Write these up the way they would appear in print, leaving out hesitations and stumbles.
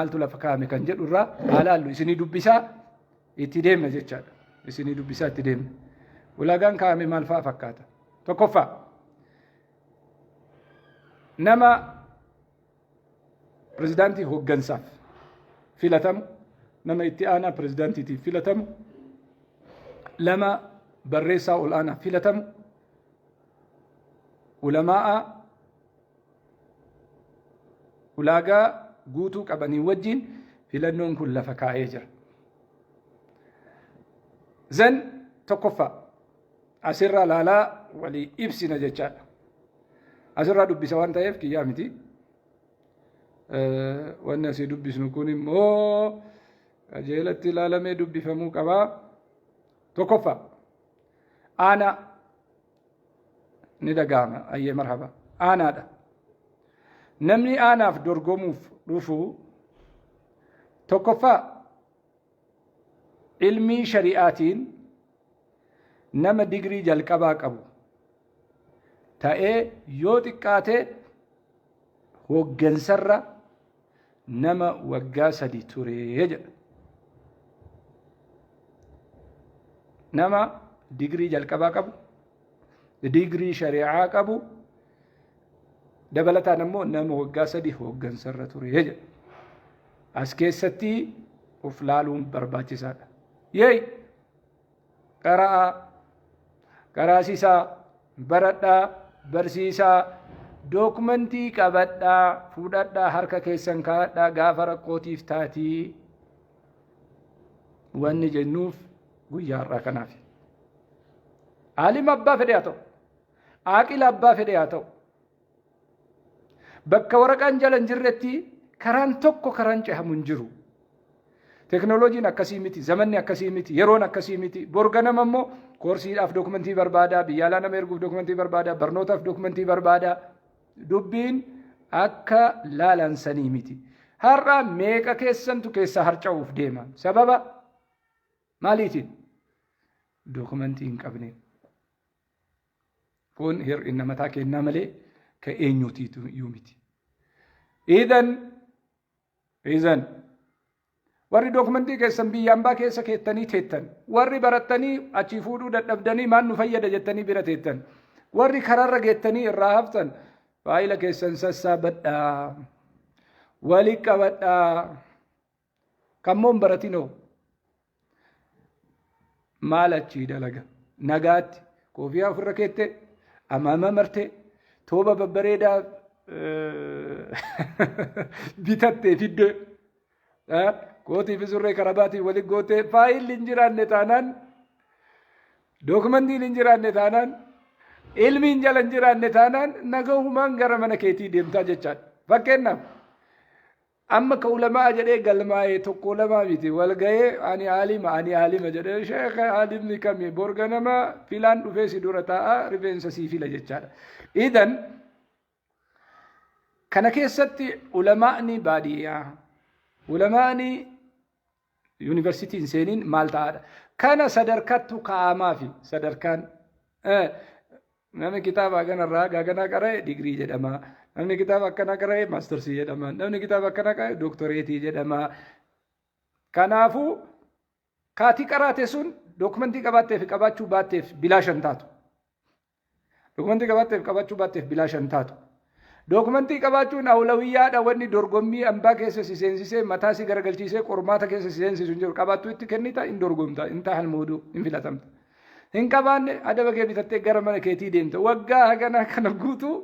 Maaltu lafa kaa'ame kan jedhu irraa haa laallu. Isinii dubbisaa itti deemna jechaadha. Isinii dubbisaa itti deemna. Ulaagaan kaa'ame maal fa'a fakkaata? Tokkoffaa, nama pirezidaantii hooggansaaf filatamu, nama itti aanaa pirezidaantiitiif filatamu, lama barreessaa ol'aanaaf filatamu, ulamaa'a ulaagaa guutuu qabanii wajjin filannoon kun lafa kaa'ee jira. Zan tokkoffaa asirraa laalaa walii ibsina jechaadha. Asirraa dubbisa waan ta'eef kiyyaa miti. Wanni asii dubbisnu kun immoo qajeelatti ilaalamee dubbifamuu qaba. Tokkoffaa, aanaa ni dhaga'ama. Ayyee, marhaba. Aanaadha. Namni aanaaf dorgomuuf dhufu tokkoffaa ilmii shari'aatiin nama digrii jalqabaa qabu ta'ee, yoo xiqqaate hooggansarra nama waggaa 3 ture jedha. Nama digrii jalqabaa qabu, digrii shari'aa qabu, dabalataan ammoo nama waggaa 3 hooggansarra ture jedha. As keessatti of laaluun barbaachisaadha. Yeey! Qara'aa, qaraasisaa, baradhaa, barsiisaa, dookumentii qabadhaa, fuudhadhaa, harka keessan kaa'adhaa, gaafa rakkootiif taatii wanni jennuuf guyyaa har'aa kanaaf. Aalima abbaa fedhe haa ta'u, aaqila abbaa fedhe haa ta'u, bakka waraqaan jala hin jirretti karaan tokko karaan cehamu hin jiru. Teknooloojiin akkasii miti, zamanni akkasii miti, yeroon akkasii miti. Bor ganama immoo koorsiidhaaf dookumentii barbaada, biyya alaa nama erguuf dookumentii barbaada, barnootaaf dookumentii barbaada. Dubbiin akka laalan sanii miti. Har'a meeqa keessantu keessaa harca'uuf deema? Sababa maaliitiin? Dookumentii hin qabneen. Kun hir'ina mataa kennaa malee ka eenyuutiitu iyyuu miti. Idan warri dookumentii keessan biyya ambaa keessa keettanii teettan, warri barattanii achii fuudhuu dadhabdanii maal nu fayyada jettanii bira teettan, warri karaarra geettanii irraa haftan, faayila keessan sassaabadhaa, wali qabadhaa. Kammoo hin baratinoo maal achii dalaga? Nagaatti koofiyaa ofirra keette, amaama marte, tooba babbareedaa bitattee fiddee, kootii fi surree karabaatii waliin gootee, faayilli hin jiraanne taanaan, dookumentiin hin jiraanne taanaan, ilmiin jala hin jiraanne taanaan, nagahumaan gara mana keetii deemtaa jechaadha. Fakkeenyaaf, amma ka ulamaa jedhee galmaa'e tokko lamaa miti. Wal ga'ee ani aalima, ani aalima jedhee, sheekha, aalimni kami? Bor ganama filaan dhufee si dura taa'a, rifeensa sii fila jechaadha. Idan kana keessatti ulamaa'ni baadiyyaa, ulamaa'ni yuunivarsiitiin seeniin maal ta'aadha? Kana sadarkattu kaa'amaa fi sadarkaan namni kitaaba haganarraa haganaa qara'e digirii jedhama. Namni kitaaba akkanaa qara'e maastarsii jedhama. Namni kitaaba akkanaa qara'e dooktoreetii jedhama. Kanaafuu kaatii qaraate sun dookumentii qabaattee fi qabaachuu baatteef bilaashan taatu. Dookumentii qabaatteef qabaachuu baatteef bilaashan taatu. Dookumentii qabaachuun awlawiyyaadha. Wanni dorgommii ambaa keessa si seensisee, mataa si garagalchiisee qormaata keessa si seensisu hin jiru. Qabaattuu itti kennita, hin dorgomta, hin tahan mooduu, hin filatamta. Hin qabaanne adaba kee bitattee gara mana keetii deemta. Waggaa haganaa kana guutuu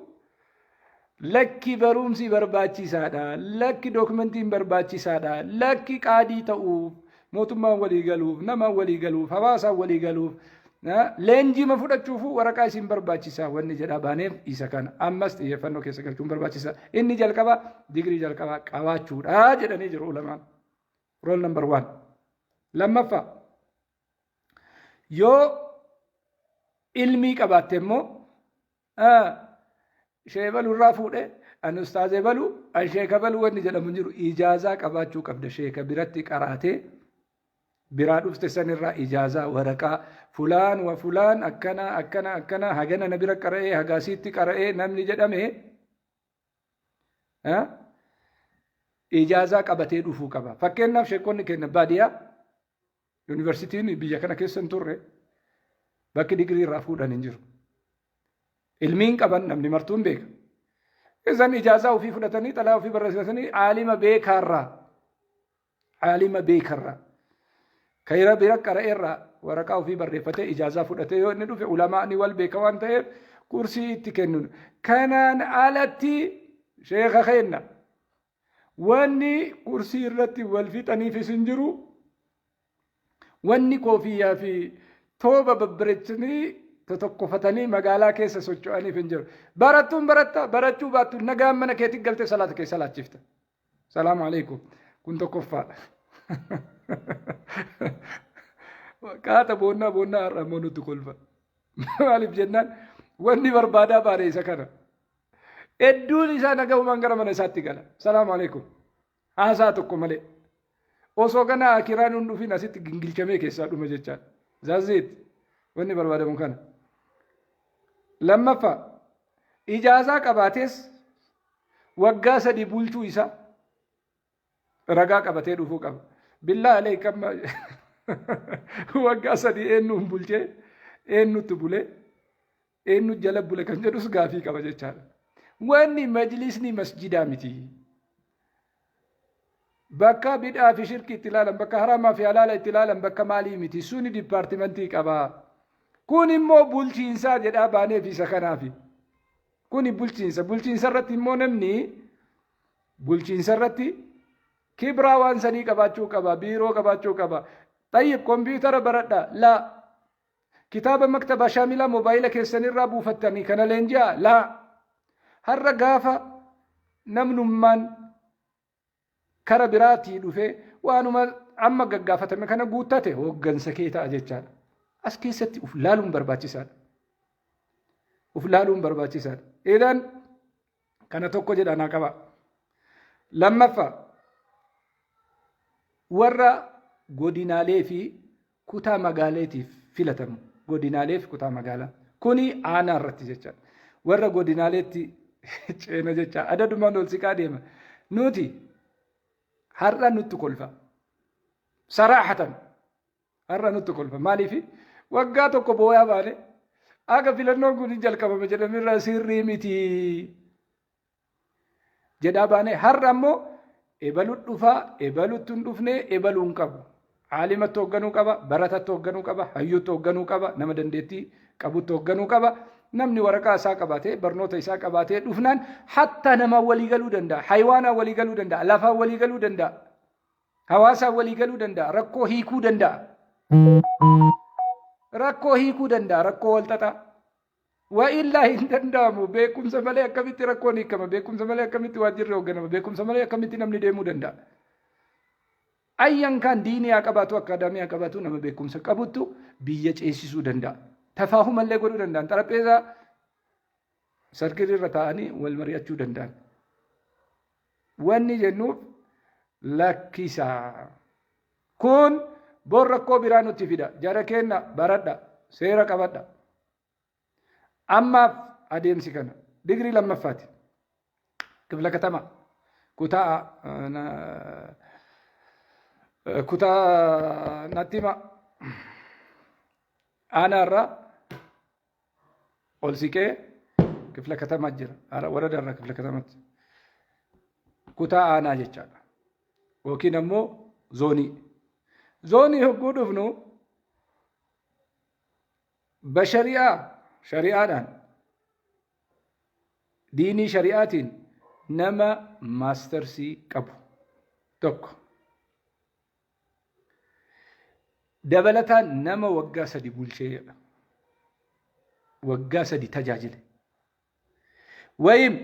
lakki barumsi barbaachisaadha. Lakki dookumentiin barbaachisaadha. Lakki qaadii ta'uuf, mootummaan walii galuuf, namaan walii galuuf, hawaasaan walii galuuf, leenjiima fudhachuuf waraqaa isin barbaachisaa wanni jedhaa baaneef isa kana. Ammas xiyyeeffannoo keessa galchuun barbaachisa. Inni jalqaba digirii jalqabaa qabaachuudha jedhanii jiru ulamaan. Roll number one. Lammaffaa, yoo ilmii qabaatte immoo, sheebalu irraa fuudhe, ani ustaazee balu, an sheeka balu wanni jedhamu hin jiru, ijaazaa qabaachuu qabda. Sheeka biratti qaraatee biraa dhufte sanirraa ijaazaa, waraqaa fulaan wa fulaan akkana akkana akkana hagana na bira qara'ee hagaasiitti qara'ee namni jedhame. Ijaazaa qabatee dhufuu qaba. Fakkeenyaaf sheekonni keenya baadiyyaa yuunivarsiitiin biyya kana keessa hin turre bakki digirii irraa fuudhan hin jiru. Ilmiin qaban namni martuu hin beeka. Isan ijaazaa ofii fudhatanii xalaa ofii barreessatanii aalima beekaarraa aalima beekarraa kayira bira qara'eerraa waraqaa ofii barreeffatee ijaazaa fudhatee yoo inni dhufe ulamaa'ni wal beeka waan ta'eef kursii itti kennu. Kanaan alatti sheeka keenna wanni kursii irratti wal fixaniifis hin jiru. Wanni koofiyyaa fi tooba babbareechanii totokkofatanii magaalaa keessa socho'aniif hin jiru. Barattuun baratta, barachuu baattu nagaan mana keetti galtee salaata kee salaachifta. Salaamu alaikum. Kun tokkoffaadha. Qaata boonnaa boonnaa har'a immoo nutti kolfa. Maaliif jennaan wanni barbaadaa baane isa kana. Hedduun isaa nagahumaan gara mana isaatti gala. Salaamu alaikum. Haasaa tokko malee. Osoo gana akiraan hin dhufin asitti gingilchamee keessaa dhuma jechaadha. Zaaziit wanni barbaadamu kana. Lammaffaa ijaazaa qabaatees waggaa sadii bulchuu isaa ragaa qabatee dhufuu qaba. Billaa aleek amma waggaa sadii eenyuun bulchee eenyutti bulee eenyu jala bule kan jedhus gaafii qaba jechaadha. Wanni majlisni masjidaa miti. Bakka bid'aa fi shirkii itti ilaalan, bakka haramaa fi halaala itti ilaalan, bakka maalii miti. Suni dipaartimentii qaba. Kun immoo bulchiinsaa jedhaa baaneef isa kanaafi. Kuni bulchiinsa. Bulchiinsa irratti immoo namni bulchiinsa irratti kibraa waan sanii qabaachuu qaba, biiroo qabaachuu qaba. Xayyib kompiitara baradha. Laa. Kitaaba maktabaa shaamilaa moobaayila keessanirraa buufattanii kana leenji'aa? Laa. Har'a gaafa namnummaan kara biraatii dhufee waanuma amma gaggaafatame kana guuttate hooggansa kee ta'a jechaadha. As keessatti uf laaluun barbaachisaadha. Uf laaluun barbaachisaadha. Idan kana tokko jedha naa qaba. Lammaffaa warra godinaalee fi kutaa magaaleetiif filatamu. Godinaalee fi kutaa magaalaa. Kuni aanaa irratti jechaadha. Warra godinaaleetti ceena jecha adadumaan ol siqaa deema. Nuti har'a nutti kolfa. Saraaxatan har'a nutti kolfa. Maaliif waggaa tokko booyaa baane akka filannoon kun hin jalqabame jedhamirra sirrii miti. jedhaa baane har'a ammoo ebalu dhufaa ebalutti hin dhufne ebaluu hin qabu. Aalimatti hoogganuu qaba, baratatti hoogganuu qaba, hayyuutti hoogganuu qaba, nama dandeettii qabutti hoogganuu qaba. Namni waraqaa isaa qabaatee barnoota isaa qabaatee dhufnaan hatta namaan walii galuu danda'a, haywaanaan walii galuu danda'a, lafaan walii galuu danda'a, hawaasaan walii galuu danda'a, rakkoo hiikuu danda'a. Rakkoo hiikuu danda'a, rakkoo walxaxaa. Wa illaa hin danda'amu. Beekumsa malee akkamitti rakkoon hiikama? Beekumsa malee akkamitti waajjirri hoogganama? Beekumsa malee akkamitti namni deemuu danda'a? Ayyan kaan diinii haa qabaatu, akkaadaamii haa qabaatu, nama beekumsa qabuttu biyya ceesisuu danda'a. Tafaahumallee godhuu danda'an. Xarapheezaa sarkilii irra taa'anii wal mari'achuu danda'an. Wanni jennuuf lakkisaa. Kun bor rakkoo biraa nutti fida. Jara keenna baradha, seera qabadha. Ammaaf adeemsi kana. Digirii lammaffaati. Kifla katama. Kutaa kutaa natti hima. Aanaa irraa ol siqee kifla katamaa jira. Warada irraa kifla katamatti. Kutaa aanaa jechaadha. Yookiin ammoo zoonii. Zoonii hogguu dhufnu bashari'aa shari'aadhaan diinii shari'aatiin nama maastarsii qabu tokko. Dabalataan nama waggaa sadi bulchee jedha. Waggaa sadi tajaajile. Wayim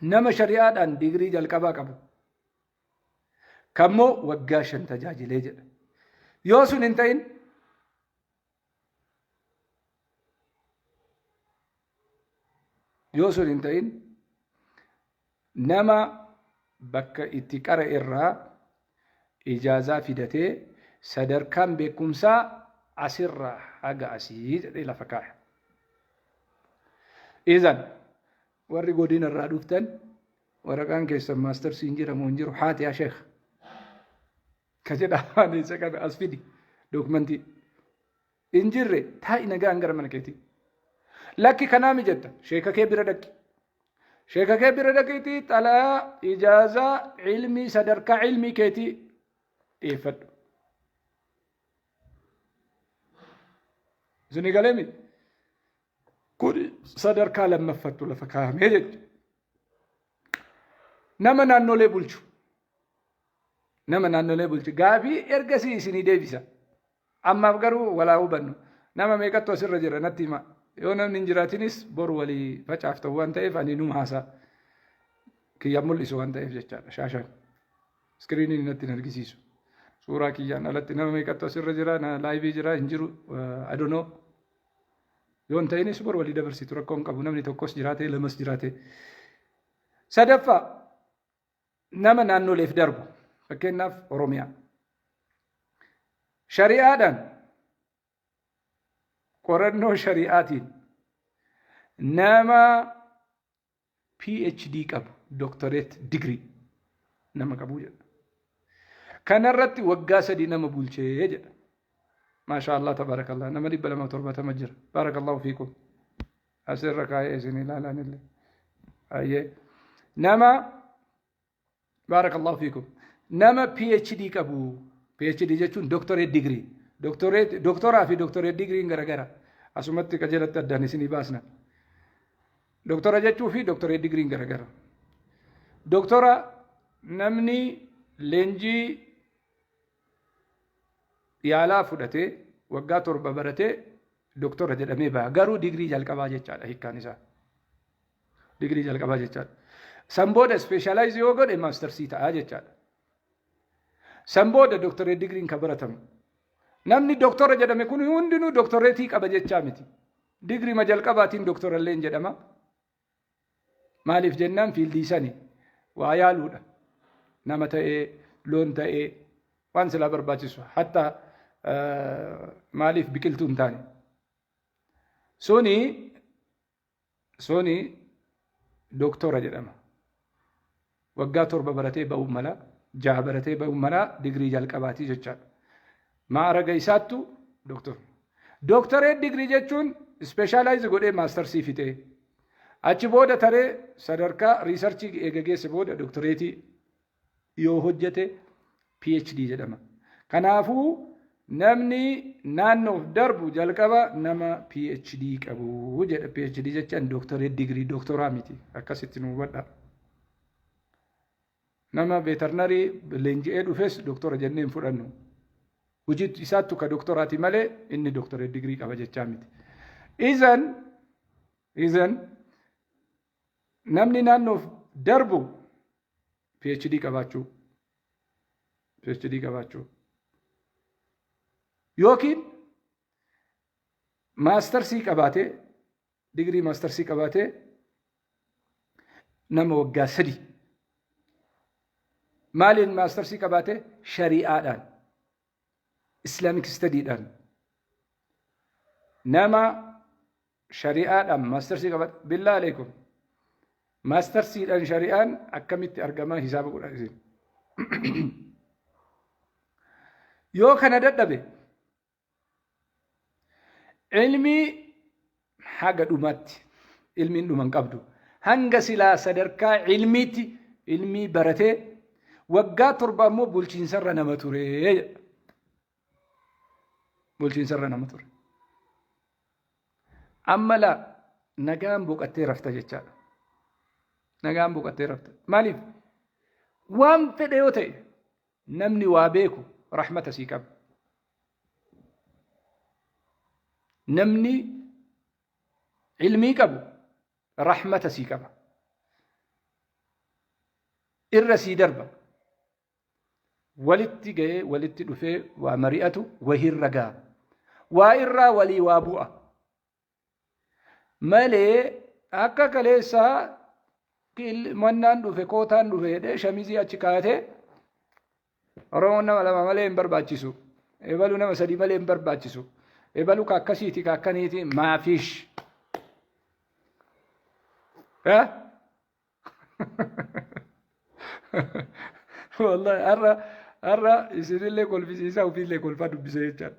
nama shari'aadhaan digirii jalqabaa qabu. Kammoo waggaa shan tajaajilee jedha. Yoo sun hin ta'in yoo sun hin ta'in nama bakka itti qara'e irraa ijaazaa fidatee sadarkaan beekumsaa asirraa haga asii jedhee lafa kaaya. Izan warri godina irraa dhuftan Waraqaan keessan maastarsii hin jira moo hin jiru haati yaa sheekh. Ka jedha afaan isa kana as fidi dookumentii. Hin jirre taa'i nagaan gara mana keetii. Lakki kanaa mijetta sheeka kee bira dhaqi. Sheeka kee bira dhaqiitii xalayaa ijaazaa ilmii sadarkaa ilmii keetii dhiyeeffadhu. Isinii galee miti? Kun sadarkaa lammaffattu lafa kaa'amee jechuudha. Nama naannolee bulchu. Nama naannolee bulchu. Gaafii ergasii isinii deebisa. Ammaaf garuu walaa hubannu. Nama meeqattu asirra jira natti hima. Yoo namni hin jiraatinis boru walii facaaftan waan ta'eef ani numa haasaa. Kiyyaan mul'isu waan ta'eef jechaadha shaashaan. Iskiriiniin natti hin argisiisu. Suuraa kiyyaan alatti nama meeqattu asirra jira, laayivii jira, hin jiru, I don't know. Yoo hin ta'inis bor walii dabarsitu rakkoo hin qabu namni tokkos jiraatee lamas jiraatee. Sadaffaa nama naannoleef darbu fakkeenyaaf Oromiyaa. Shari'aadhaan qorannoo shari'aatiin nama PhD qabu doctorate degree nama qabu jedha. Kanarratti waggaa 3 nama bulchee jedha. Maashaa Allah tabaarakallah nama 270 jira. Baarakallahu fiikum. Asirra kaa'ee isin ilaalaan illee. Ayyee. Nama baarakallahu fiikum. Nama PhD qabu. PhD jechuun doctorate degree. Doctorate doktoraa fi doctorate degree garagara. Asumatti qajeelatti addaan isinii baasna. Doktora jechuu fi doctorate degree garagara. Doktora namni leenjii yaalaa fudhatee waggaa 7 baratee doktora jedhamee baha. Garuu digirii jalqabaa jechaadha hiikkaan isaa. Digirii jalqabaa jechaadha. San booda ispeeshaalaayiz yoo godhe maastarsii ta'a jechaadha. San booda doktoreet digiriin kan baratamu. Namni doktora jedhame kun hundinuu doktoreetii qaba jechaa miti. Digiriima jalqabaatiin doktoralleen jedhama. Maaliif jennaan fiildii sani waa yaaluudha. Nama ta'ee, loon ta'ee, waan silaa barbaachisu. Hatta maaliif biqiltuu hin taane. Suni suni doktora jedhama. Waggaa 7 baratee ba'uu mala, 6 baratee ba'uu mala digirii jalqabaatii jechaadha. Ma'araga isaattu doktor. Doktoreet digirii jechuun ispeeshaalaayizi godhee maastarsii fixee achi booda taree sadarkaa riisarchii eega geesse booda doktoreetii yoo hojjete PhD jedhama. Kanaafuu namni naannoof darbu jalqaba nama PhD qabu jedha. PhD jechaan doktoreet digirii doktoraa miti. Akkasitti nu hubadha. Nama veetarnarii leenji'ee dhufes doktora jennee hin fudhannu. Hojii isaattu ka doktoraati malee inni doktoreet digirii qaba jechaa miti. Izan namni naannoof darbu PhD qabaachuu PhD qabaachuu yookiin maastarsii qabaatee digirii maastarsii qabaatee nama waggaa 3 maaliin maastarsii qabaatee shari'aadhaan Islamic study'dhaan nama shari'aadhaan maastarsii qabaate billaa aleekum maastarsiidhaan shari'aan akkamitti argamaa hisaaba godhaa isin yoo kana dadhabe Ilmii haga dhumaatti ilmiin dhuma hin qabdu. Hanga silaa sadarkaa ilmiitti ilmii baratee waggaa 7 ammoo bulchiinsarra nama ture jedha. Bulchiinsarra nama ture. Amma laa nagaan boqattee rafta jechaadha. Nagaan boqattee rafta. Maaliif? Waan fedhe yoo ta'e namni waa beeku rahmata sii qaba. Namni ilmii qabu rahmata sii qaba. Irra sii darba. Walitti ga'ee walitti dhufee waa mari'atu wahirra ga'a. Waa irraa walii waa bu'a. Malee akka kaleessaa mannaan dhufe kootaan dhufe jedhee shamizii achi kaatee Oromoon nama lama malee hin barbaachisu. Ebalu nama sadii malee hin barbaachisu. Ebalu ka akkasiiti ka akkaniiti maafiish. Eh? Wallahi har'a har'a isinillee kolfisiisaa ofiillee kolfaa dubbise jechaadha.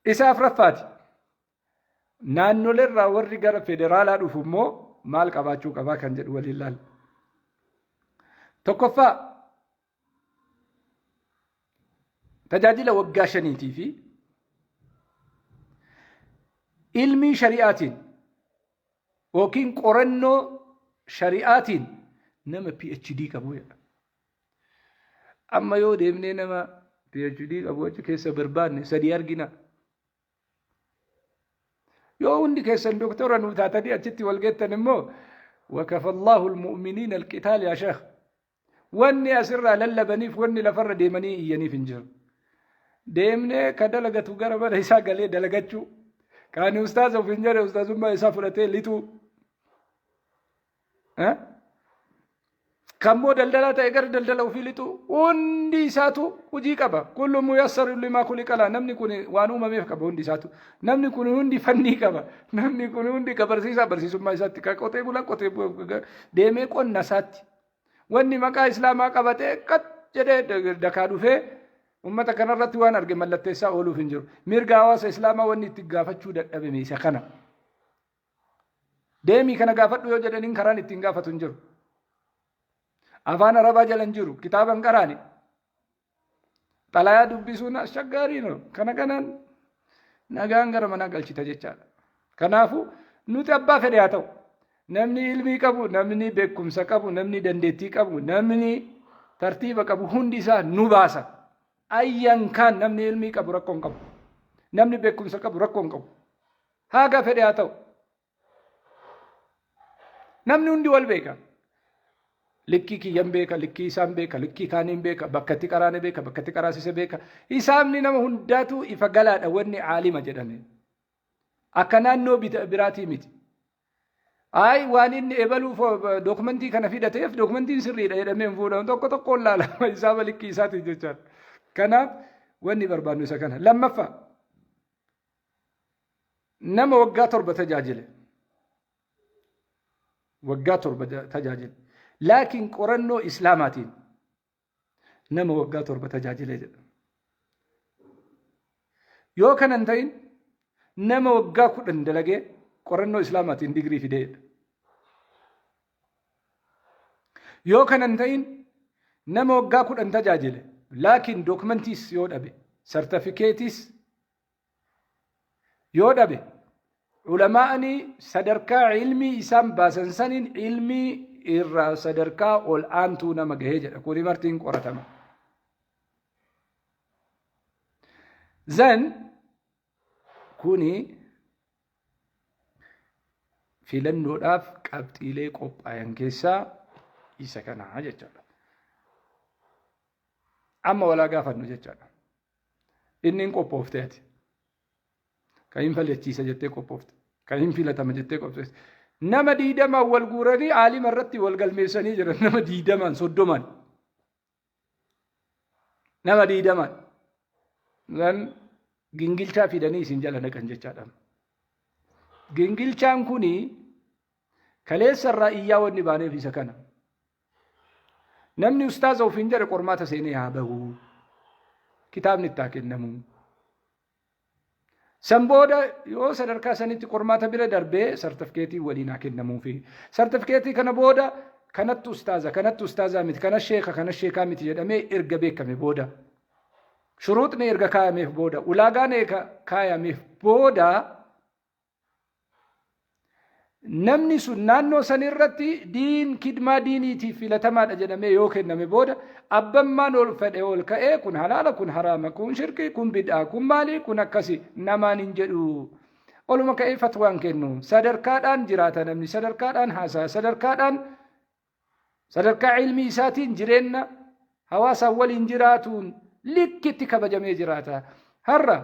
Isa afraffaati. Naannoleerraa warri gara federaalaa dhufu immoo maal qabaachuu qabaa kan jedhu waliin laalla. Tokkoffaa, tajaajila waggaa shaniitii fi ilmii shari'aatiin yookiin qorannoo shari'aatiin nama PhD qabu jedha. Amma yoo deemnee nama PhD qabu achi keessa barbaanne sadii argina. Yoo hundi keessan doktora nuu taatanii achitti wal geettan immoo, wakafallahu almu'miniina alqitaal yaa sheekh. Wanni asirraa lallabaniif, wanni lafarra deemanii iyyaniif hin jiru. Deemnee ka dalagatu gara mana isaa galee dalagachuu. Kaani ustaaza ofiin jedhe ustaazummaa isaa fudhatee lixuu. Kammoo daldalaa ta'e gara daldala ofii lixu, hundi isaatu hojii qaba. Kullu muyassaru limaa khuliqa laa. Namni kun waan uumameef qaba hundi isaatu. Namni kun hundi fannii qaba. Namni kun hundi ka barsiisaa barsiisummaa isaatti, ka qotee bulaa qotee deemee qonna isaatti. Wanni maqaa Islaamaa qabatee qat jedhee dakaa dhufee ummata kanarratti waan arge mallatteessaa ooluuf hin jiru. Mirga hawaasa Islaamaa wanni itti gaafachuu dadhabame isa kana. Deemii kana gaafadhu yoo jedhaniin karaan ittiin gaafatu hin jiru. Afaan Arabaa jala hin jiru. Kitaaba hin qaraane. Xalayaa dubbisuun ashaggaarii no. Kana kanaan nagaan gara manaa galchita jechaadha. Kanaafuu nuti abbaa fedhe haa ta'u. Namni ilmii qabu, namni beekumsa qabu, namni dandeettii qabu, namni tartiiba qabu hundi isaa nu baasa. Ayyan kaan namni ilmii qabu rakkoo hin qabu. Namni beekumsa qabu rakkoo hin qabu. Haga fedhe haa ta'u. Namni hundi wal beeka. Likkii kiyyan beeka, likkii isaan beeka, likkii kaaniin beeka, bakka itti qaraane beeka, bakka itti qaraasise beeka. Hisaabni nama hundaatu ifa galaadha wanni aalima jedhame. Akka naannoo biraatii miti. Ayi, waan inni ebaluuf dookumentii kana fidateef dookumentiin sirriidha jedhamee hin fuudhamu, tokko tokkoon laalama hisaaba likkii isaatiin jechaadha. Kanaaf wanni barbaannu isa kana. Lammaffaa, nama waggaa 7 tajaajile. Waggaa 7 tajaajile. Laakiin qorannoo Islaamaatiin nama waggaa 7 tajaajile jedha. Yoo kana hin ta'in nama waggaa 10 dalagee qorannoo Islaamaatiin digirii fidee jedha. Yoo kana hin ta'in nama waggaa 10 tajaajile laakiin dookumantiis yoo dhabe, sartifikeetiis yoo dhabe, ulamaa'ni sadarkaa ilmii isaan baasan saniin ilmii irraa sadarkaa ol aantuu nama gahee jedha. Kuni martiin qoratama. Zan kuni filannoodhaaf qabxiilee qophaayan keessaa isa kana jechaadha. Amma walaa gaafannu jechaadha. Inni hin qophoofte ati. Kan hin falyachiisa jettee qophoofte. Kan hin filatama jettee qophoofte. Nama 20n wal guuranii aalima irratti wal galmeessanii jiran, nama 20n, 30n. Nama 20n. Zan gingilchaa fidanii isin jala naqan jechaadha. Gingilchaan kuni kaleessa irraa iyyaa wanni baaneef isa kana. Namni ustaaza ofiin jedhe qormaata seenee haa bahu. Kitaabni itti haa kennamu. San booda yoo sadarkaa sanitti qormaata bira darbee sartifikeetii waliin haa kennamuufi. Sartifikeetii kana booda kanatti ustaaza, kanatti ustaazaa miti, kana sheeka, kana sheekaa miti jedhamee erga beekame booda. Shuruuxni erga kaayameef booda, ulaagaan erga kaayameef booda, namni sun naannoo san irratti diin kidmaa diiniitiif filatamaadha jedhamee yoo kenname booda, abbammaan ol fedhe ol ka'ee kun halaala, kun haraama, kun shirkii, kun bid'aa, kun maalii, kun akkasi namaan hin jedhu. Oluma ka'ee fatwaan kennu. Sadarkaadhaan jiraata namni, sadarkaadhaan haasa'a, sadarkaadhaan, sadarkaa ilmii isaatiin jireenya hawaasaan waliin jiraatuun likkitti kabajamee jiraata. Har'a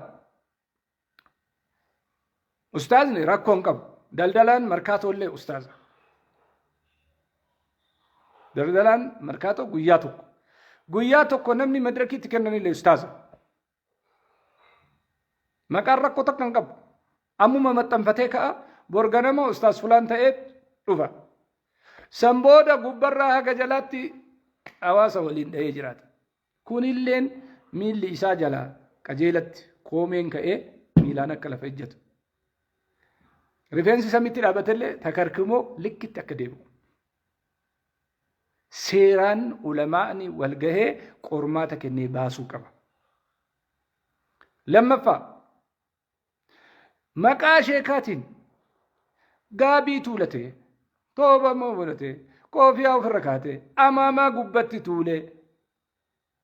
ustaazni rakkoo hin qabu. Daldalaan markaatoo illee ustaaza. Daldalaan markaatoo guyyaa tokko. Guyyaa tokko namni madirakiitti kennanillee ustaaza. Maqaan rakkoo takka hin qabu. Ammuma maxxanfatee ka'a, borganama ustaaz fulaan ta'ee dhufa. San booda gubbarraa haga jalaatti Hawaasa waliin dhahee jiraata. Kunilleen miilli isaa jalaa qajeelatti koomeen ka'ee miilaan akka lafa ejjatu. Rifeensi samitti dhaabatellee takarkimoo likkitti akka deebi'u. Seeraan ulamaa'ni wal gahee qormaata kennee baasuu qaba. Lammaffaa, maqaa sheekaatiin gaabii tuulatee, tooba godhatee, koofiyaa ofirra kaatee, amaamaa gubbatti tuulee,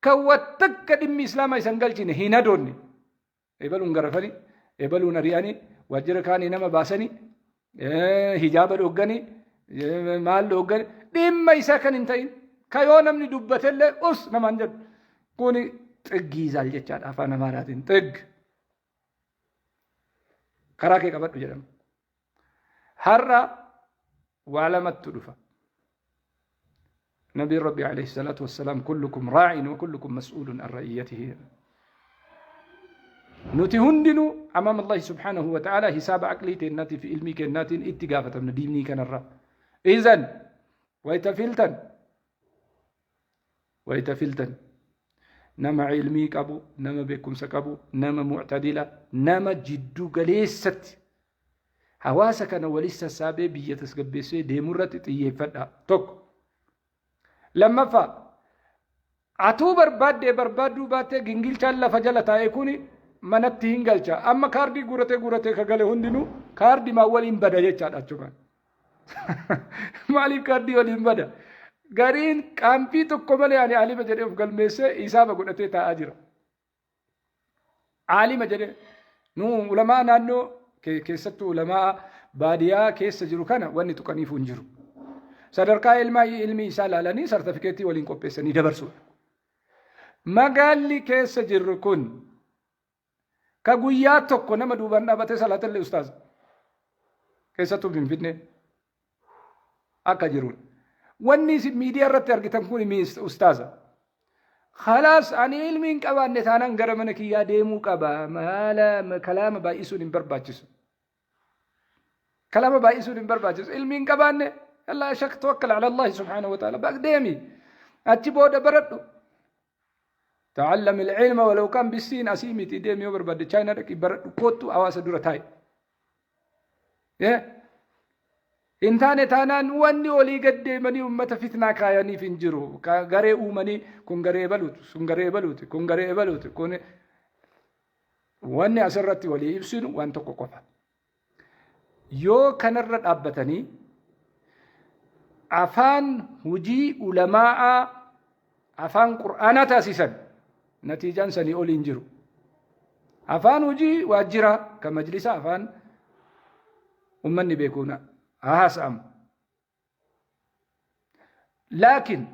kan wattakka dhimmi islaamaa isan galchine hin hadoonne. Ebaluun garafanii, ebaluun ari'anii, waajjira kaanii nama baasanii, hijaaba dhoogganii, maal dhoogganii, dhimma isaa kan hin ta'in, ka yoo namni dubbatellee us namaan jedhu. Kuni xiggiizaal jechaadha afaan Amaaraatiin. Xigg. Karaa kee qabadhu jedhama. Har'a waa lamattu dhufa. Nabiin Rabbi alayhi salaatu wassalaam kullukum raa'in wa kullukum mas'uulun an ra'iyyatihi. Nuti hundinuu amaama Allahi subhaanahu wa ta'ala hisaaba aqlii teennaatii fi ilmii keennaatiin itti gaafatamna diinii kanarra. Izan wayta filtan wayta filtan nama ilmii qabu, nama beekumsa qabu, nama mu'tadila, nama jiddu galeessatti hawaasa kana walis sassaabee biyya tasgabbeessee deemuu irratti xiyyeeffadha. Tokko. Lammaffaa, atuu barbaaddee barbaadduu baattee gingilchaan lafa jala taa'e kuni manatti hin galcha. Amma kaardii guuratee guuratee ka gale hundinuu kaardimaan waliin bada jechaadha achumaan. Maaliif kaardii waliin bada? Gariin qaanfii tokko malee ani aalima jedhee of galmeessee hisaaba godhatee taa'aa jira. Aalima jedhee nu ulamaa naannoo keessattuu ulamaa baadiyaa keessa jiru kana wanni tuqaniifuu hin jiru. Sadarkaa ilmaa ilmii isaa ilaalanii sartifikeetii waliin qopheessanii dabarsuudha. Magaalli keessa jirru kun ka guyyaa tokko nama duubaan dhaabatee salaatallee ustaaza. Keessattuu Finfinnee akka jiruun. Wanni isin miidiyaa irratti argitan kun ustaaza. Khalaas ani ilmi hin qabaanne taanaan gara mana kiyyaa deemuu qaba. Maala kalaama baay'isuun hin barbaachisu. Kalaama baay'isuun hin barbaachisu. Ilmi hin qabaanne Allah shak tawakkal ala Allah subhanahu wa ta'ala. Baq deemi. Achi booda baradhu. Ta'allam ilma walau kan bisiin asii miti deemi yoo barbaadde Chaayinaa dhaqii baradhu koottu hawaasa dura taa'i. Hin taane taanaan wanni olii gad deemanii uummata fitnaa kaayaniif hin jiru. Garee uumanii kun garee ebaluuti, sun garee ebaluuti, kun garee ebaluuti, kun wanni asirratti walii ibsinu waan tokko qofa. Yoo kanarra dhaabbatanii afaan hujii ulamaa'aa afaan qur'aanaa taasisan natiijaan sanii olii hin jiru. Afaan hojii waajjiraa kan majlisa afaan ummanni beekuun haa haasa'amu. Laakiin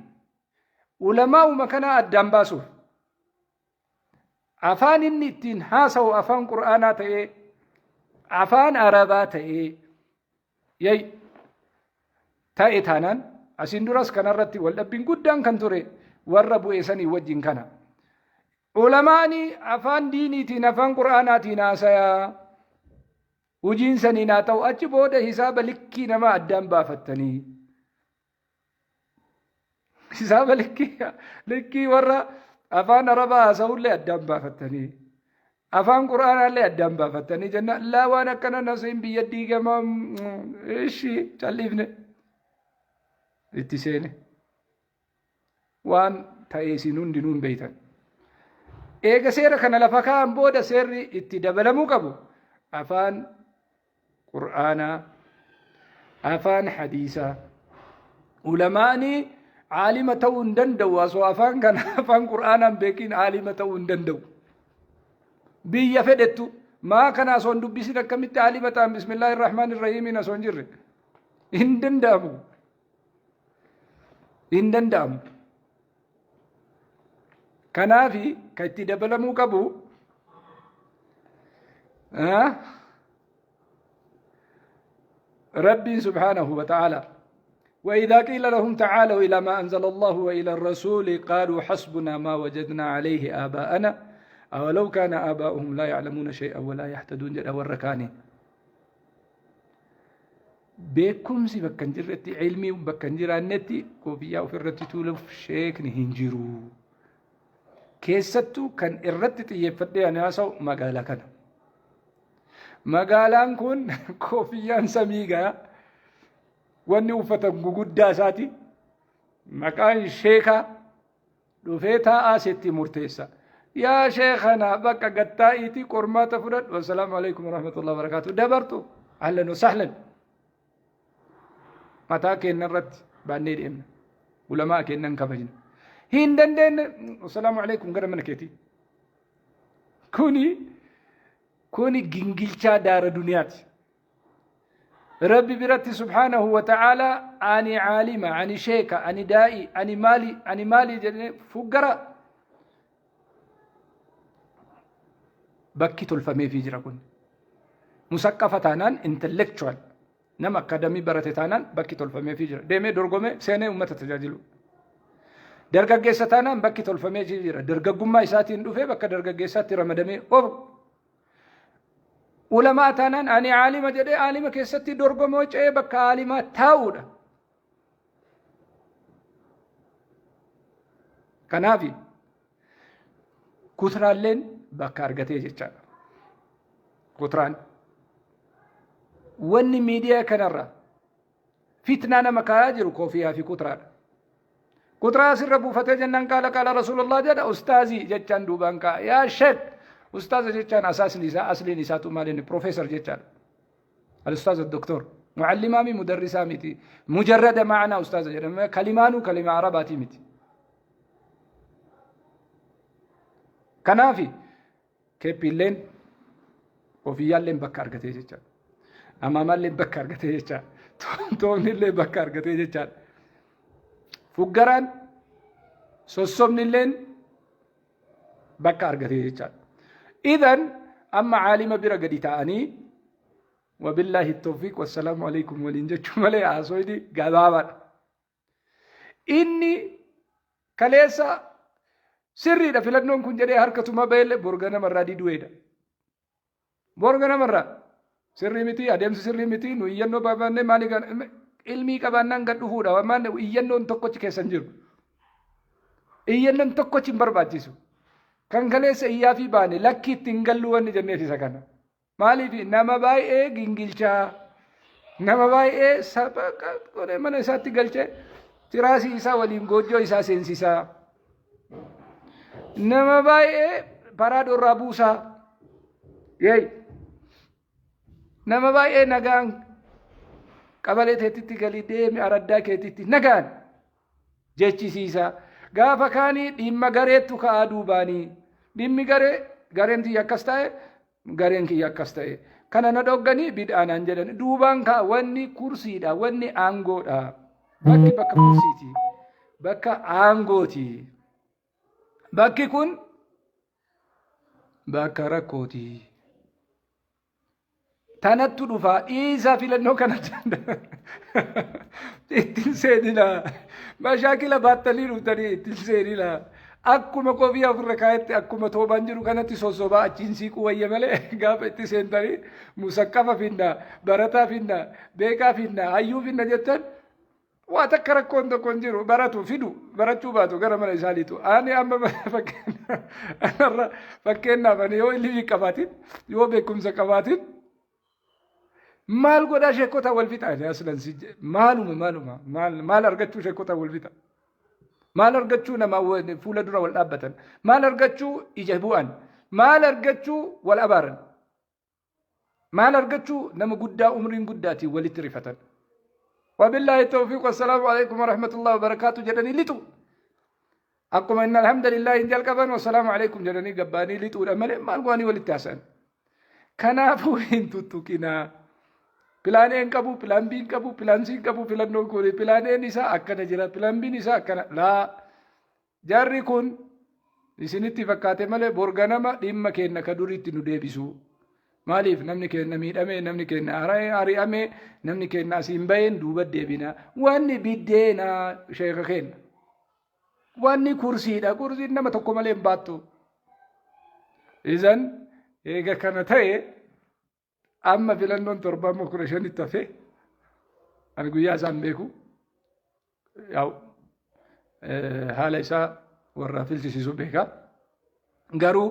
ulamaa'uma kanaa addaan baasuuf afaan inni ittiin haasa'u afaan qur'aanaa ta'ee afaan arabaa ta'ee yay ta'e taanaan asiin duras kanarratti waldhabbiin guddaan kan ture warra bu'e sanii wajjin kana. Ulamaani afaan diiniitiin afaan qur'aanaatiin haasayaa hojiin saniin haa ta'u achi booda hisaaba likkii namaa addaan baafattanii. Hisaaba likkii likkii warra afaan arabaa haasa'ullee addaan baafattanii. Afaan qur'aanaallee addaan baafattanii jennaan laa waan akkana nasiin biyya diigama ishi calliifne itti seene. Waan ta'e isin hundinuu hin beektan. Eega seera kana lafa kaa'an booda seerri itti dabalamuu qabu afaan qur'aanaa, afaan hadiisaa. Ulamaani aalima ta'uu hin danda'u osoo afaan kana afaan qur'aanaan beekiin aalima ta'uu hin danda'u. Biyya fedhettu maa kana osoo hin dubbisin akkamitti aalima ta'an bismillaahi rahmaan irrahiimiin osoo hin jirre hin danda'amu. Hin danda'amu. Kanaafi kan itti dabalamuu qabu Rabbiin subhaanahu wa ta'ala وإذا قيل لهم تعالوا إلى ما أنزل الله وإلى الرسول قالوا حسبنا ما وجدنا عليه آباءنا أولو كان آباؤهم لا يعلمون شيئا ولا يهتدون جل والركاني. Beekumsi bakka hin jirretti, ilmii bakka hin jiraannetti koofiyyaa ofirratti tuuluuf sheekni hin jiru. Keessattuu kan irratti xiyyeeffadhee ani haasa'u magaalaa kana. Magaalaan kun koofiyyaan samii ga'a. Wanni uffatan guguddaa isaati. Maqaan sheekaa dhufee taa'aa sitti murteessa. Yaa sheekana bakka gattaa'iitii qormaata fudhadhu. Assalaamu alaikum warahmatullahi wabarakaatu. Dabartu ahlan wa sahlan. Mataa keenya irratti baannee deemna. Ulamaa keenyan kabajna. Hin dandeenye assalaamu alaikum gara mana keetii. Kuni kuni gingilchaa daara duniyaati. Rabbi biratti subhaanahu wa ta'aalaa ani caalima, ani sheeka, ani daa'ii, ani maali, ani maali jedhee fuggara bakki tolfameefii jira kun. Musaqqafa taanaan intellectual nama akkaadamii barate taanaan bakki tolfameefii jira. Deemee dorgomee seenee uummata tajaajilu. Dargaggeessa taanaan bakki tolfameefii jira. Dargaggummaa isaatiin dhufee bakka dargaggeessaatti ramadamee of Ulamaa taanaan ani aalima jedhee aalima keessatti dorgomoo ce'ee bakka aalimaa taa'uudha. Kanaaf kutraalleen bakka argatee jechaadha. Kutraan wanni miidiyaa kanarra fitnaa nama kaayaa jiru koofiyaa fi kutraadha. Kutraa asirra buufatee jennaan qaala qaala Rasuulullah jedha ustaazii jechaan duubaan kaa'a. Yaa sheek ustaaza jechaan asaasni isaa asliin isaatu maal inni profeesar jechaadha. Al-ustaaz doktor muallimaa mi mudarrisaa miti mujarrada ma'anaa ustaaza jedhama kalimaanuu kalima arabaatii miti. Kanaafi Keeppiilleen kofiyyaalleen bakka argatee jechaadha. Amaamaalleen bakka argatee jechaadha. Toomnillee bakka argatee jechaadha. Fuggaraan sossobnilleen bakka argatee jechaadha. Idan amma caalima bira gadi ta'anii wabillaahi tawfiiq wassalaamu alaikum waliin jechuu malee haasoyni gabaabaadha. Inni kaleessa sirriidha filannoon kun jedhee harka tumaa ba'ellee borga namarraa didu'eedha. Borga namarraa sirrii miti adeemsi sirrii miti nu iyyannoo barbaannee maali ilmii qabaannaan gad dhufuudha waan iyyannoon tokkochi keessa hin jiru. Iyyannoon tokkochi hin barbaachisu. Kan kaleessa iyyaa fi baane lakki ittiin galluu wanni jenneef isa kana. Maaliif nama baay'ee gingilchaa, nama baay'ee saba godhee mana isaatti galchee tiraasii isaa waliin goojjoo isaa seensisaa, nama baay'ee paraadoo irraa buusaa, yeey nama baay'ee nagaan qabalee teetitti galii deemi araddaa keetitti nagaan jechisiisa. Gaafa kaanii dhimma gareettu ka'aa duubaanii dhimmi garee gareen tiyya akkas ta'e gareen kiyya akkas ta'e kana na dhogganii bid'aa naan jedhan duubaan ka'a wanni kursiidha wanni aangoodha bakki bakka kursiiti bakka aangooti bakki kun bakka rakkooti. Tanattu dhufaa dhiisaa filannoo kana ittiin seeninaa. Mashaakila baattanii dhuftanii ittiin seeninaa. Akkuma kofiyaa ofirra kaa'etti akkuma toobaan jiru kanatti sossobaa achiin siiquu wayya malee gaafa itti seentanii musaqqafa finna, barataa finna, beekaa finna, hayyuu finna jettan Waa takka rakkoon tokko hin jiru baratu fidu barachuu baatu gara mana isaaniitu. Ani amma fakkeenyaaf fakkeenyaaf ani yoo ilmii qabaatin yoo beekumsa qabaatin maal godhaa sheekota wal fixa ani aslan si maaluma maaluma maal maal argachuu sheekota wal fixa maal argachuu nama fuula dura wal dhaabbatan maal argachuu ija bu'an maal argachuu wal abaaran Maal argachuu nama guddaa umriin guddaatiin walitti rifatan. Wabillaahi tawfiiq wassalaamu alaikum warahmatullahi wabarakaatu jedhanii lixu. Akkuma inni alhamdulillah hin jalqaban wassalaamu alaikum jedhanii gabbaanii lixuudha malee maal go'anii walitti haasa'an. Kanaafuu hin tuttuqinaa. Pilaan A hin qabu, pilaan B hin qabu, pilaan C hin qabu filannoon kun pilaan A'n isaa akkana jira, pilaan B'n isaa akkana. Laa Jarri kun isinitti fakkaate malee bor ganama dhimma keenna ka duriitti nu deebisu. Maaliif namni keenna miidhame, namni keenna ari'ame, namni keenna asiin baheen duuba deebina. Wanni biddeena sheeka keenna. Wanni kursiidha. Kursiin nama tokko malee hin baattu. Izan eega kana ta'e amma filannoon torba amma 15tti hafe. Ani guyyaa isaan beeku, yaa'u haala isaa warra filchisiisu beeka. Garuu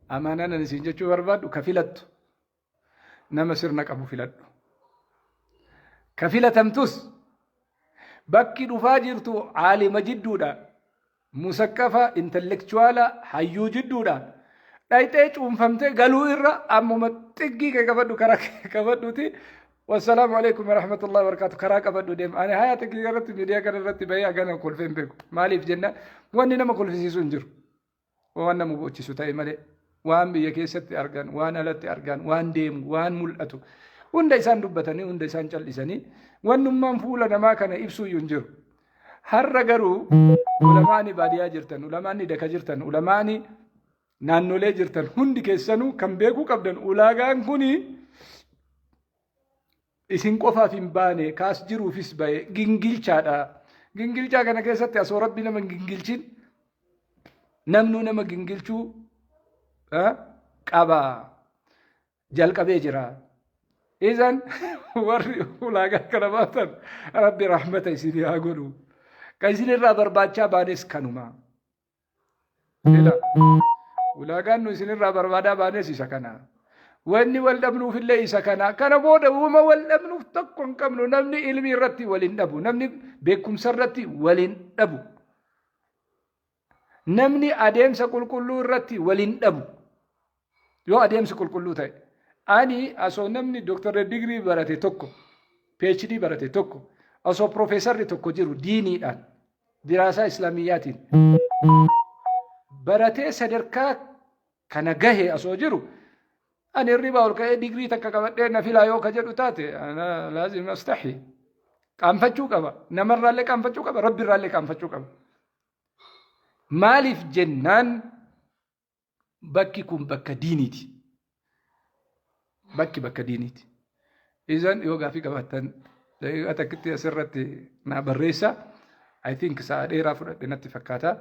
amaanaan ani isin jechuu barbaadu, ka filattu nama sirna qabu filadhu. Ka filatamtus bakki dhufaa jirtu aalima jidduudha. Musaqqafa, intellectual, hayyuu jidduudha. Dhayxee cuunfamtee galuu irra ammuma xiggii kee qabadhu, karaa kee qabadhuuti. Wassalaamu alaikum warahmatullahi wabarakatuh. Karaa qabadhu deema. Ani haya xiggii irratti, miidiyaa kana irratti bahee hagana kolfee hin beeku. Maaliif jenna, wanni nama kolfisiisu hin jiru. Waan nama bochisu ta'e malee, waan biyya keessatti argan, waan alatti argan, waan deemu, waan mul'atu hunda isaan dubbatanii, hunda isaan cal'isanii, wannummaan fuula namaa kana ibsuu iyyuu hin jiru. Har'a garuu ulamaani baadiyyaa jirtan, ulamaani daka jirtan, ulamaani naannolee jirtan, hundi keessanuu kan beekuu qabdan, ulaagaan kuni isin qofaaf hin baane, kaas jiruufis bahe gingilchaadha. Gingilchaa kana keessatti asoo Rabbi nama hin gingilchin, namnuu nama gingilchuu qaba. Jalqabee jira. Izan warri ulaagaa kana baatan, Rabbi rahmata isinii haa godhu. Kan isinirraa barbaachaa baanes kanuma. Ila ulaagaan nu isinirraa barbaadaa baanes isa kana. Wanni wal dhabnuufillee isa kana. Kana booda uuma wal dhabnuuf tokko hin qabnu. Namni ilmi irratti wal hin dhabu. Namni beekumsa irratti wal hin dhabu. Namni adeemsa qulqulluu irratti wal hin dhabu. Yoo adeemsi qulqulluu ta'e. Ani osoo namni dooktarra digirii barate tokko, PhD barate tokko, osoo piroofeesarri tokko jiru, diiniidhaan, diraasaa islaamiyyaatiin baratee sadarkaa kana gahe osoo jiru, ani hirribaa ol ka'ee digirii takka qabadhee na filaa yoo ka jedhu taate, ana laazim astahi, qaanfachuu qaba. Namarraallee qaanfachuu qaba, Rabbirraallee qaanfachuu qaba. Maaliif jennaan, bakki kun bakka diiniiti. Bakki bakka diiniiti. Izan yoo gaafii qabaattan daqiiqaa takkitti asirratti naa barreessa. I think sa'a dheeraa fudhadhe natti fakkaata.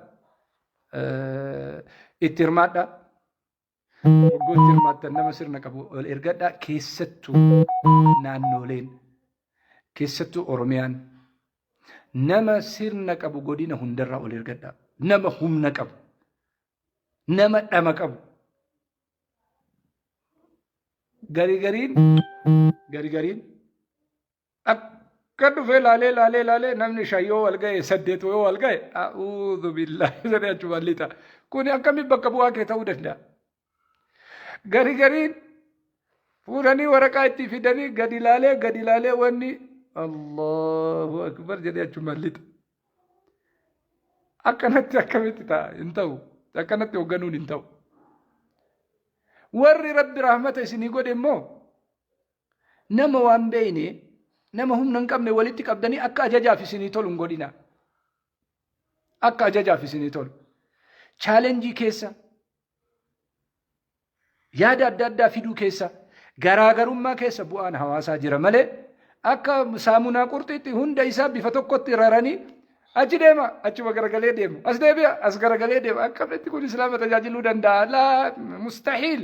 Itti hirmaadha. Waggootti hirmaattan nama sirna qabu ol ergadha. Keessattuu naannooleen, keessattuu Oromiyaan, nama sirna qabu godina hundarraa ol ergadha. Nama humna qabu. Nama dhama qabu. Gari gariin gari gariin akka dhufee laalee laalee laalee, namni shan yoo wal ga'e, saddeet yoo wal ga'e, a'uudhu billaahi jedhee achumaan lixa. Kuni akkamiin bakka bu'aa kee ta'uu danda'a? Gari gariin fuudhanii waraqaa itti fidanii gadi laalee gadi laalee, wanni Allahu akbar jedhee achumaan lixa. Akkanatti akkamitti ta'a? Hin ta'u. Akkanatti hoogganuun hin ta'u. Warri Rabbi rahmata isinii godhe immoo, nama waan beeyne, nama humna hin qabne walitti qabdanii akka ajajaaf isinii tolu hin godhina. Akka ajajaaf isinii tolu. Challenge keessa, yaada adda addaa fiduu keessa, garaagarummaa keessa bu'aan hawaasaa jira malee, akka saamunaa qurxiitti hunda isaa bifa tokkotti raranii achi deema, achuma garagalee deemu, as deebi'a, as garagalee deema, akkamitti kun islaama tajaajiluu danda'a? Laa, mustahiil,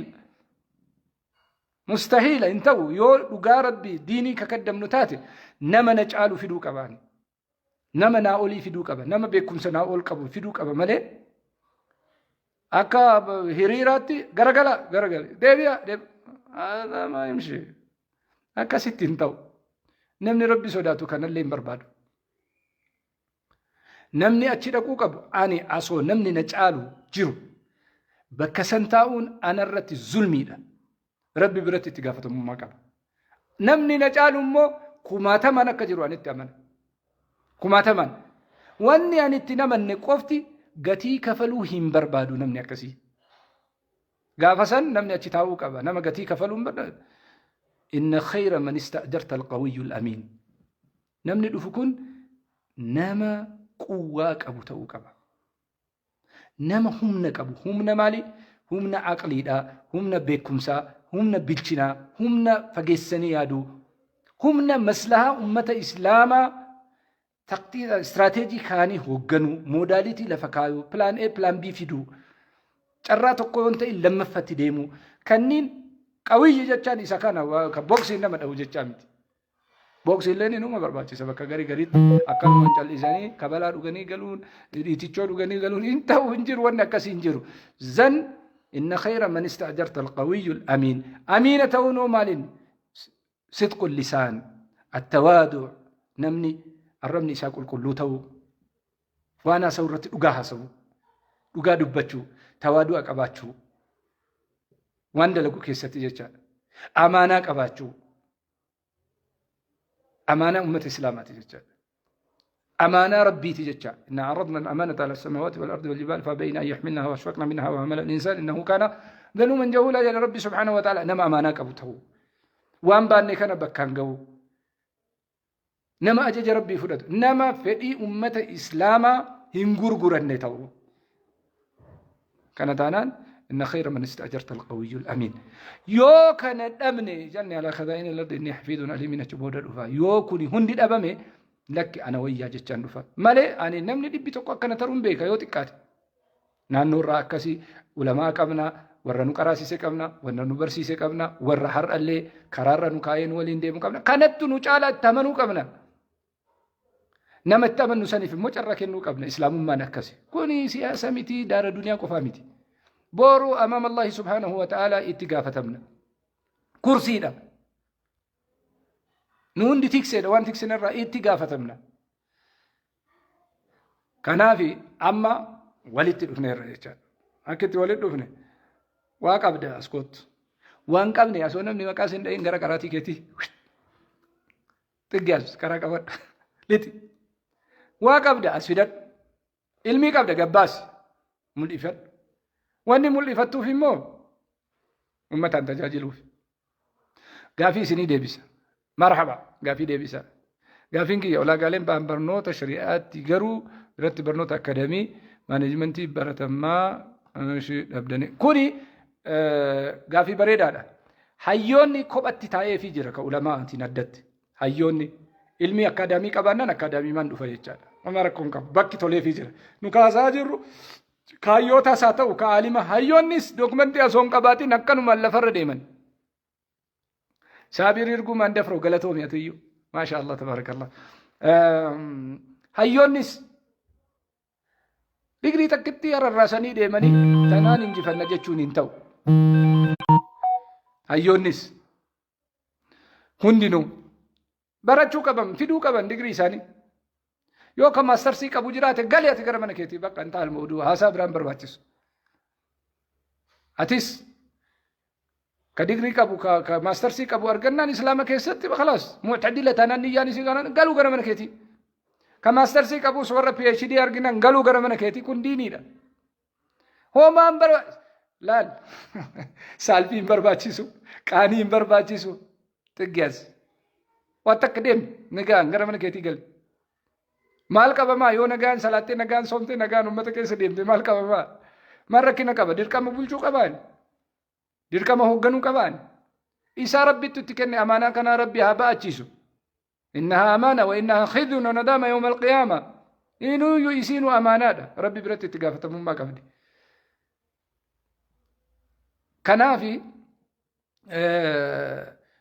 mustahiila, hin ta'u. Yoo dhugaa Rabbii diinii kakaddamnu taate, nama na caalu fiduu qabaani, nama naa olii fiduu qaba, nama beekumsa naa ol qabu fiduu qaba malee, akka hiriiraatti garagala garagala, deebi'a deebi'a, himshi akkasitti hin ta'u. Namni Rabbi sodaatu kanallee hin barbaadu. Namni achi dhaquu qabu, ani asoo namni na caalu jiru bakka san taa'uun anarratti zulmiidha. Rabbi biratti itti gaafatamummaa qaba. Namni na caalu immoo kumaatamaan akka jiru anitti amana. Kumaatamaan. Wanni ani itti namanne qofti gatii kafaluu hin barbaadu namni akkasii. Gaafa san namni achi taa'uu qaba. Nama gatii kafaluu hin barbaadu. Inna khayra man ista'jarta alqawiyyu amiin. Namni dhufu kun nama quwwaa qabu ta'uu qaba. Nama humna qabu. Humna maali? Humna aqliidhaa, humna beekumsaa, humna bilchinaa, humna fageessanii yaaduu, humna maslahaa ummata islaamaa istiraateejii kaanii hoogganuu, modality lafa kaayuu, plan A, plan B fiduu, carraa tokko yoo ta'e lammaffatti deemuu, kanneen qawiyyi jechaan isa kana, ka boksiin nama dhahu jechaa miti. Booksii illee inuma barbaachisa bakka garii gariitti akkanumaan callisanii kabalaa dhuganii galuun dhiitichoo dhuganii galuun hin ta'u hin jiru wanni akkasii hin jiru. Zan inna khayra man ista'jarta alqawiyyu amiin. Amiina ta'uun hoo maaliin? Sidqu lisaan, attawaadu, namni arrabni isaa qulqulluu ta'uu, waan haasa'u irratti dhugaa haasa'u, dhugaa dubbachuu, tawaadu'a qabaachuu, waan dalagu keessatti jechaadha. Amaanaa qabaachuu. Amaanaa ummata Islaamaati jechaadha. Amaanaa Rabbiiti jecha. Inna aradna al-amaanata ala samaawaati wal ardi wal jibaal fabayna an yaxmilnaha wa ashfaqna minha wa hamala al-insaan innahu kaana zaluuman jahuulaa jedha Rabbi subhaanahu wa ta'ala nama amaanaa qabu ta'uu. Waan baanne kana bakkaan ga'uu. Nama ajaja Rabbii fudhatu. Nama fedhii ummata Islaamaa hin gurguranne ta'uu. Kana taanaan inna khayra man ista'jarta al-qawiyyu al-amiin. Yoo kana dhabne ij'alni alaa khazaa'ini al-ardi inni hafiidun aliimin achi booda dhufa. Yoo kuni hundi dhabame lakki ana wayyaa jechaan dhufa. Malee ani namni 100 akkana taruun beeka yoo xiqqaate. Naannoo irraa akkasii ulamaa qabna, warra nu qaraasise qabna, warra nu barsiise qabna, warra har'allee karaarra nu kaa'ee nu waliin deemu qabna. Kanattu nu caalaa itti amanuu qabna. Nama itti amannu saniif immoo carraa kennuu qabna. Islaamummaan akkasi. Kuni siyaasa miti, daara duniyaa qofaa miti. Boru amaama Allahi subhaanahu wa ta'ala itti gaafatamna. Kursiidha. Nu hundi tikseedha waan tiksinarraa itti gaafatamna. Kanaaf amma walitti dhufneerra jechaadha. Akka itti walitti dhufne waa qabda as kottu. Waan qabne asoo namni maqaa sin dhahin gara qaraatii keetii Xiggi as karaa qabadhu. Lixi. Waa qabda as fidadhu. Ilmii qabda gabbaasi. Mul'ifadhu. Wanni mul'ifattuuf immoo uummataan tajaajiluuf. Gaafii isinii deebisa. Marhaba gaafii deebisa. Gaafiin kiyya ulaagaaleen ba'an barnoota shari'aatti garuu irratti barnoota akadamii maaneejmentii baratamaa dhabdanii. Kuni gaafii bareedaadha. Hayyoonni kophatti taa'eefii jira ka ulamaatiin addatti. Hayyoonni ilmii akkaadaamii qabaannaan akkaadaamiimaan dhufa jechaadha. Homaa rakkoo hin qabu. Bakki toleefii jira. Nu kaasaa jirru kaayyootaas haa ta'u ka aalima hayyoonnis dookumentii osoo hin qabaatiin akkanumaan lafarra deeman. Saabiir Irguu Maandafroo galatoomi atiyyuu. Maasha Allah tabaarakallah. Hayyoonnis Digrii takkittii ararraasanii deemanii tanaan injifanna jechuun hin ta'u. Hayyoonnis hundinuu barachuu qaban fiduu qaban digrii isaanii. Yoo kan maastarsii qabu jiraate gali ati gara mana keetii bakka hin ta'al mooduu haasaa biraan barbaachisu. Atis ka digrii qabu ka maastarsii qabu argannaan islaama keessatti khalaas mu'tadila taanaan niyyaan isii kanaan galuu gara mana keetii. Ka maastarsii qabus warra PhD arginan galuu gara mana keetii kun diiniidha. Homaan barba laal saalfii hin barbaachisu qaanii hin barbaachisu xiggees waan takka deemi nagaan gara mana keetii gali. Maal qabamaa yoo nagaan salaattee nagaan soomtee nagaan uummata keessa deemte maal qabamaa? Maal rakkina qaba? Dirqama bulchuu qabaan? Dirqama hoogganuu qabaan? Isaa Rabbittu itti kenne amaanaa kanaa Rabbi haa ba'achiisu. Innahaa amaana wa innahaa khizyun wa nadaama yawma alqiyaama. Inuuyyuu isiinuu amaanaadha. Rabbi biratti itti gaafatamummaa qabdi. Kanaafi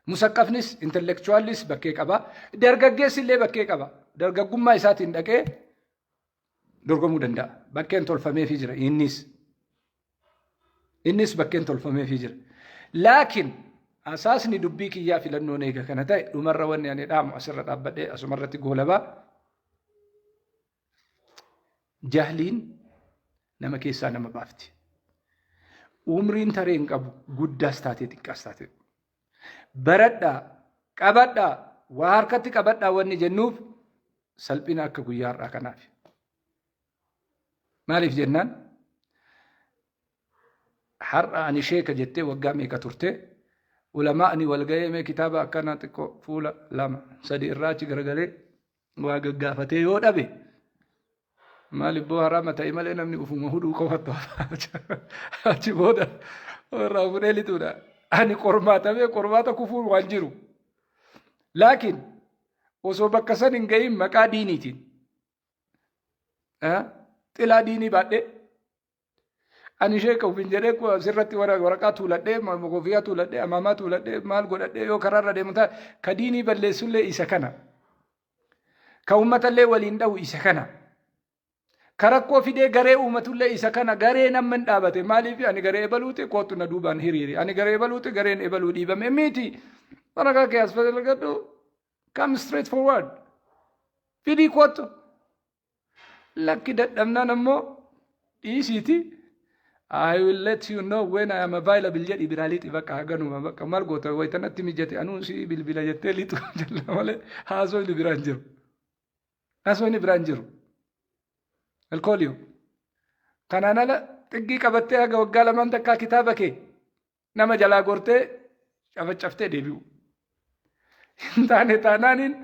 musaqqafnis intellectuallis bakkee qaba. Dargaggeessi illee bakkee qaba. Dargaggummaa isaatiin dhaqee dorgomuu danda'a. Bakkeen tolfameefii jira innis. Innis bakkeen tolfameefii jira. Laakiin asaasni dubbii kiyyaa filannoon eega kana ta'e dhumarra wanni ani dhaamu asirra dhaabbadhee asumarratti goolabaa. Jahliin nama keessaa nama baafti. Umriin taree hin qabu guddaas taatee xiqqaas taatee. Baradhaa, qabadhaa, waa harkatti qabadhaa wanni jennuuf salphina akka guyyaa har'aa kanaaf. Maaliif jennaan har'a ani sheeka jettee waggaa meeqa turte ulamaa'ni wal ga'ee mee kitaaba akkanaa xiqqoo fuula lama sadi irraa achi garagalee waa gaggaafatee yoo dhabe maal ibboo haraama ta'e malee namni ufuma hudhuu qofattu achi booda irraa fudhee lixuudha. Ani qormaatamee qormaata kufuun waan jiru. Laakiin osoo bakka san hin ga'iin maqaa diiniitiin xilaa diinii baadhee Ani sheeka ofiin jedhee sirratti waraqaa tuuladhee, kofiyaa tuuladhee, amaamaa tuuladhee, maal godhadhee yoo karaarra deemu taate ka diinii balleessullee isa kana. Ka uummatallee waliin dha'u isa kana. Ka rakkoo fidee garee uumatullee isa kana. Garee namni hin dhaabate maaliif ani garee ebaluuti kootu na duubaan hiriiri, ani garee ebaluuti gareen ebaluu dhiibame miti. Waraqaa kee as fayyadhu, come straight forward, fidii kootu. Lakki dadhabnaan ammoo dhiisiiti. "I will let you know when I am available" jedhi biraa lixi. Bakka haganuma bakka maal goota, wayitanatti mijate anuu si bilbila jettee lixu jalla malee haasofni biraan jiru. Haasofni biraan jiru. Alkooliyo. Kanaan ala xiggii qabattee haga waggaa lamaan takkaa kitaaba kee nama jalaa gortee cafacaftee deebi'u. Hin taane taanaaniin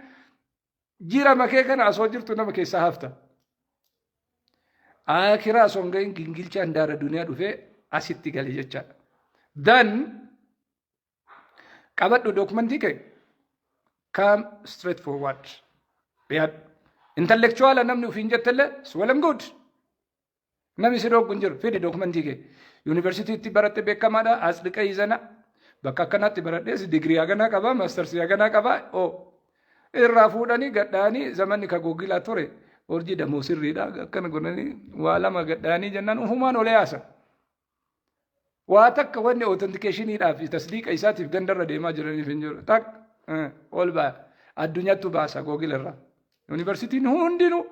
jira makee kana asoo jirtu nama keessaa hafta. Akiraa osoo hin gahin gingilchaan daara duniyaa dhufee asitti gale jechaadha. Dan qabadhu dookumentii kee, come straight forward. Dhiyaadhu. Intellectual namni ofiin jettellee it's well and good. Namni si dhoogu hin jiru, fidi dookumentii kee. Yuunivarsiitiitti baratte beekamaadha, as dhiqa izana. Bakka akkanaatti baradhees digirii haganaa qaba, maastarsii haganaa qaba. Oo irraa fuudhanii gadhaanii zamanni ka googilaa ture. Hojii damoo sirriidha, akkana godhanii waa lama gadhaanii jennaan ufumaan olee haasa. Waa takka wanni authentication iidhaaf tasdiiqa isaatiif gandarra deemaa jiraniif hin jiru. Tak ol ba'a. Addunyaattu baasa googila irraa. Yuunivarsiitiin hundinuu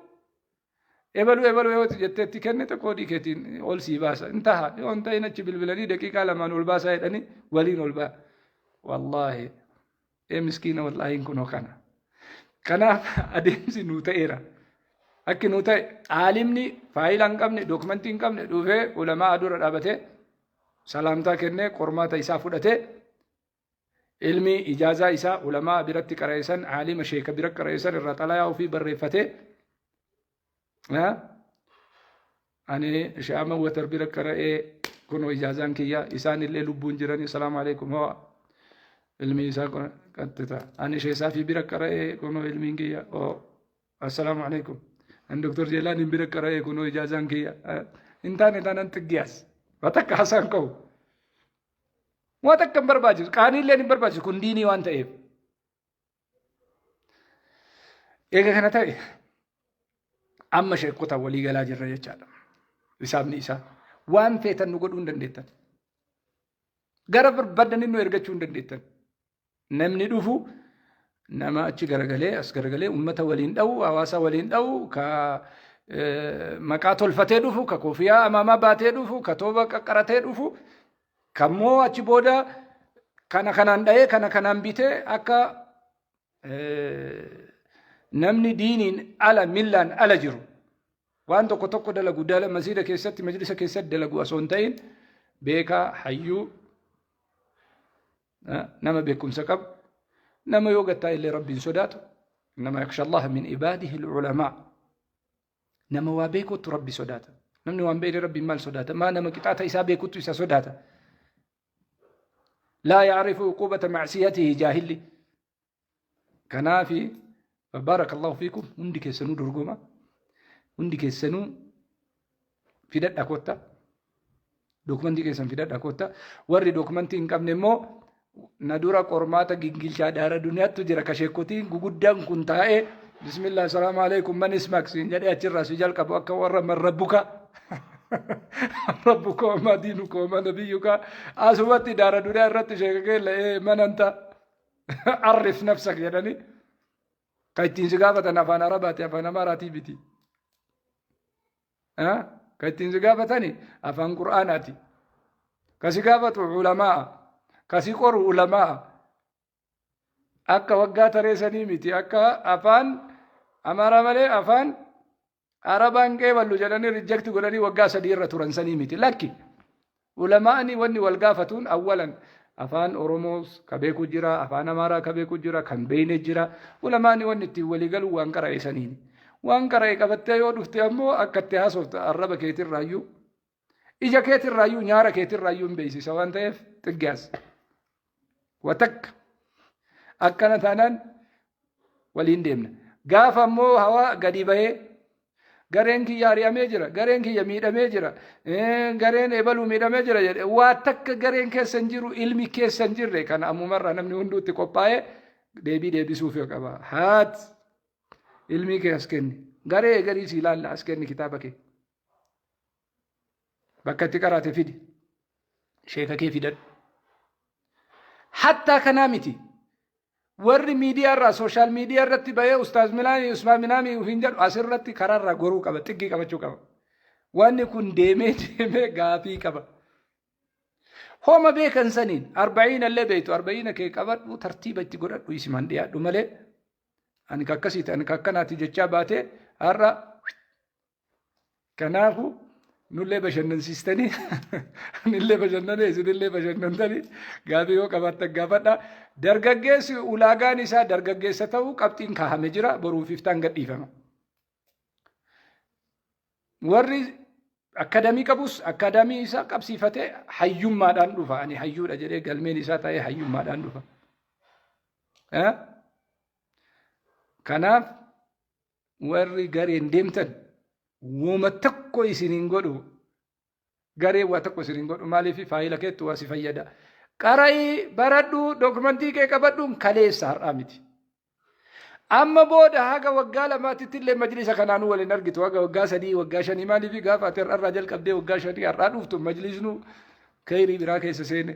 ebaluu ebaluu yoo jetteetti kennite koodii keetiin ol sii baasa. Hin taha, yoo hin ta'in achi bilbilanii daqiiqaa lamaan ol baasaa jedhanii waliin ol ba'a. Wallaahi ee miskiina, wallaahi kunoo kana. Kanaaf adeemsi nuu ta'eera. Akki nuu ta'e, aalimni faayila hin qabne, dookumentii hin qabne dhufee ulamaa dura dhaabatee salaamtaa kennee qormaata isaa fudhatee ilmi ijaazaa isaa ulamaa biratti qara'eessan, aalima sheeka bira qara'eessan irraa xalayaa ofii barreeffatee, ani shaama watar bira qara'ee kunoo ijaazaan kiyya, isaan illee lubbuun jiranii, salaamu alaikum, hoo ilmi isaa qaxxita, ani sheesaa fi bira qara'ee kunoo ilmiin kiyya, oo assalaamu alaikum, an doktor Jeelaaniin bira qara'ee kunoo ijaazaan kiyya. Hin taane taanaan xiggiyaas waa takka haasaan qabu. Waa takka hin barbaachisu, qaaniillee hin barbaachisu, kun diinii waan ta'eef. Eega kana ta'e amma sheekota walii galaa jirra jechaadha. Hisaabni isaa waan feetan nu godhuu hin dandeettan. Gara barbaadanii nu ergachuu hin dandeettan. Namni dhufu nama achi garagalee as garagalee uummata waliin dha'u, hawaasa waliin dha'u, ka maqaa tolfatee dhufu, ka kofiyaa amaamaa baatee dhufu, ka tooba qaqqaratee dhufu, kammoo achi booda kana kanaan dha'ee kana kanaan bitee akka namni diiniin ala millaan ala jiru waan tokko tokko dalagu dala masiida keessatti, majlisa keessatti dalagu osoo hin ta'in, beekaa hayyuu, nama beekumsa qabu, nama yoo gattaa illee Rabbiin sodaatu, nama yaksha Allaha min ibaadihi ulamaa, nama waa beekutu Rabbi sodaata. Namni waan beekne Rabbiin maal sodaata? Maa nama qixaata isaa beekutu isa sodaata? Laa yacrifu uqubata macsiyatihi jaahilli. Kanaafi baarakallahu fiikum, hundi keessanuu dorgoma, hundi keessanuu fidadha kotta, dookumentii keessan fidadha kotta. Warri dookumentii hin qabne immoo na dura qormaata gingilchaa daara duniyaattu jira, ka sheekotiin guguddaan kun taa'ee bismillah, assalaamu alaikum, man ismak siin jedhee achirraa si jalqabu, akka warra man rabbuka, rabbuka wamaa diinuka wamaa nabiyyuka. Asumatti daara duniyaa irratti sheeka keella ee mananta arif nafsak jedhanii ka ittiin si gaafatan afaan Arabaati, afaan Amaaraatii miti. Ka ittiin si gaafatani afaan Qur'aanaati. Ka si gaafatu ulamaa, ka si qoru ulamaa. Akka waggaa tareessanii miti, akka afaan Amaaraa malee afaan Arabaan qeeballu jedhanii reject godhanii waggaa 3 irra turan sanii miti. Lakki. Ulamaani wanni wal gaafatuun awwalan afaan Oromoos ka beeku jira, afaan Amaaraa ka beeku jira, kan beeyne jira. Ulamaani wanni ittiin walii galu waan qara'e saniini. Waan qara'e qabattee yoo dhufte ammoo akka itti haasofta arraba keetirraayyuu, ija keetirraayyuu, nyaara keetirraayyuu hin beeksisa waan ta'eef xiggaas. Watakka akkana taanaan waliin deemna. Gaafa ammoo hawaa gadi bahee Gareen kiyya ari'amee jira, gareen kiyya miidhamee jira, gareen ebaluu miidhamee jira jedhe. Waa takka gareen keessa hin jiru, ilmi keessa hin jirre. Kana ammumarraa namni hunduu itti qophaa'ee deebii deebisuuf yoo qaba. Haat ilmii kee as kenni. Garee egarii si ilaalla, as kenni kitaaba kee. Bakka itti qaraate fidi. Sheeka kee fidadhu. Hattaa kanaa miti. Warri miidiyaa irraa sooshaal miidiyaa irratti bahee ustaaz Milaanii Usmaan Minaamii ofiin jedhu asirratti karaarraa goruu qaba, xiggii qabachuu qaba. Wanni kun deemee deemee gaafii qaba. Homa beekan saniin arba'iina illee beektu, arba'iina kee qabadhu, tartiiba itti godhadhu, isimaan dhiyaadhu malee ani kakkasiiti ani kakkanaati jechaa baatee har'a. Kanaafu nullee bashannansiistanii, anillee bashannanee, isinillee bashannantanii, gaafii yoo qabaattan gaafadha. Dargaggeessi ulaagaan isaa dargaggeessa ta'uu qabxiin kaahame jira, boruuf iftaan gadhiifama. Warri akkaadaamii qabus akkaadaamii isaa qabsiifatee hayyummaadhaan dhufa. Ani hayyuudha jedhee galmeen isaa ta'ee hayyummaadhaan dhufa. Kanaaf warri gareen deemtan woma tokko isin hin godhu. Gareen waa tokko isin hin godhu. Maaliif? Faayila keettu waa si fayyada. Qara'ii baradhu, dokumentii kee qabadhu, kaleessa har'aa miti. Amma booda haga waggaa 2tti illee majlisa kanaanuu waliin argitu. Haga waggaa 3, waggaa 5. Maaliif? Gaafa ati har'arraa jalqabdee waggaa 5 har'aa dhuftu majlisnu kayrii biraa keessa seene.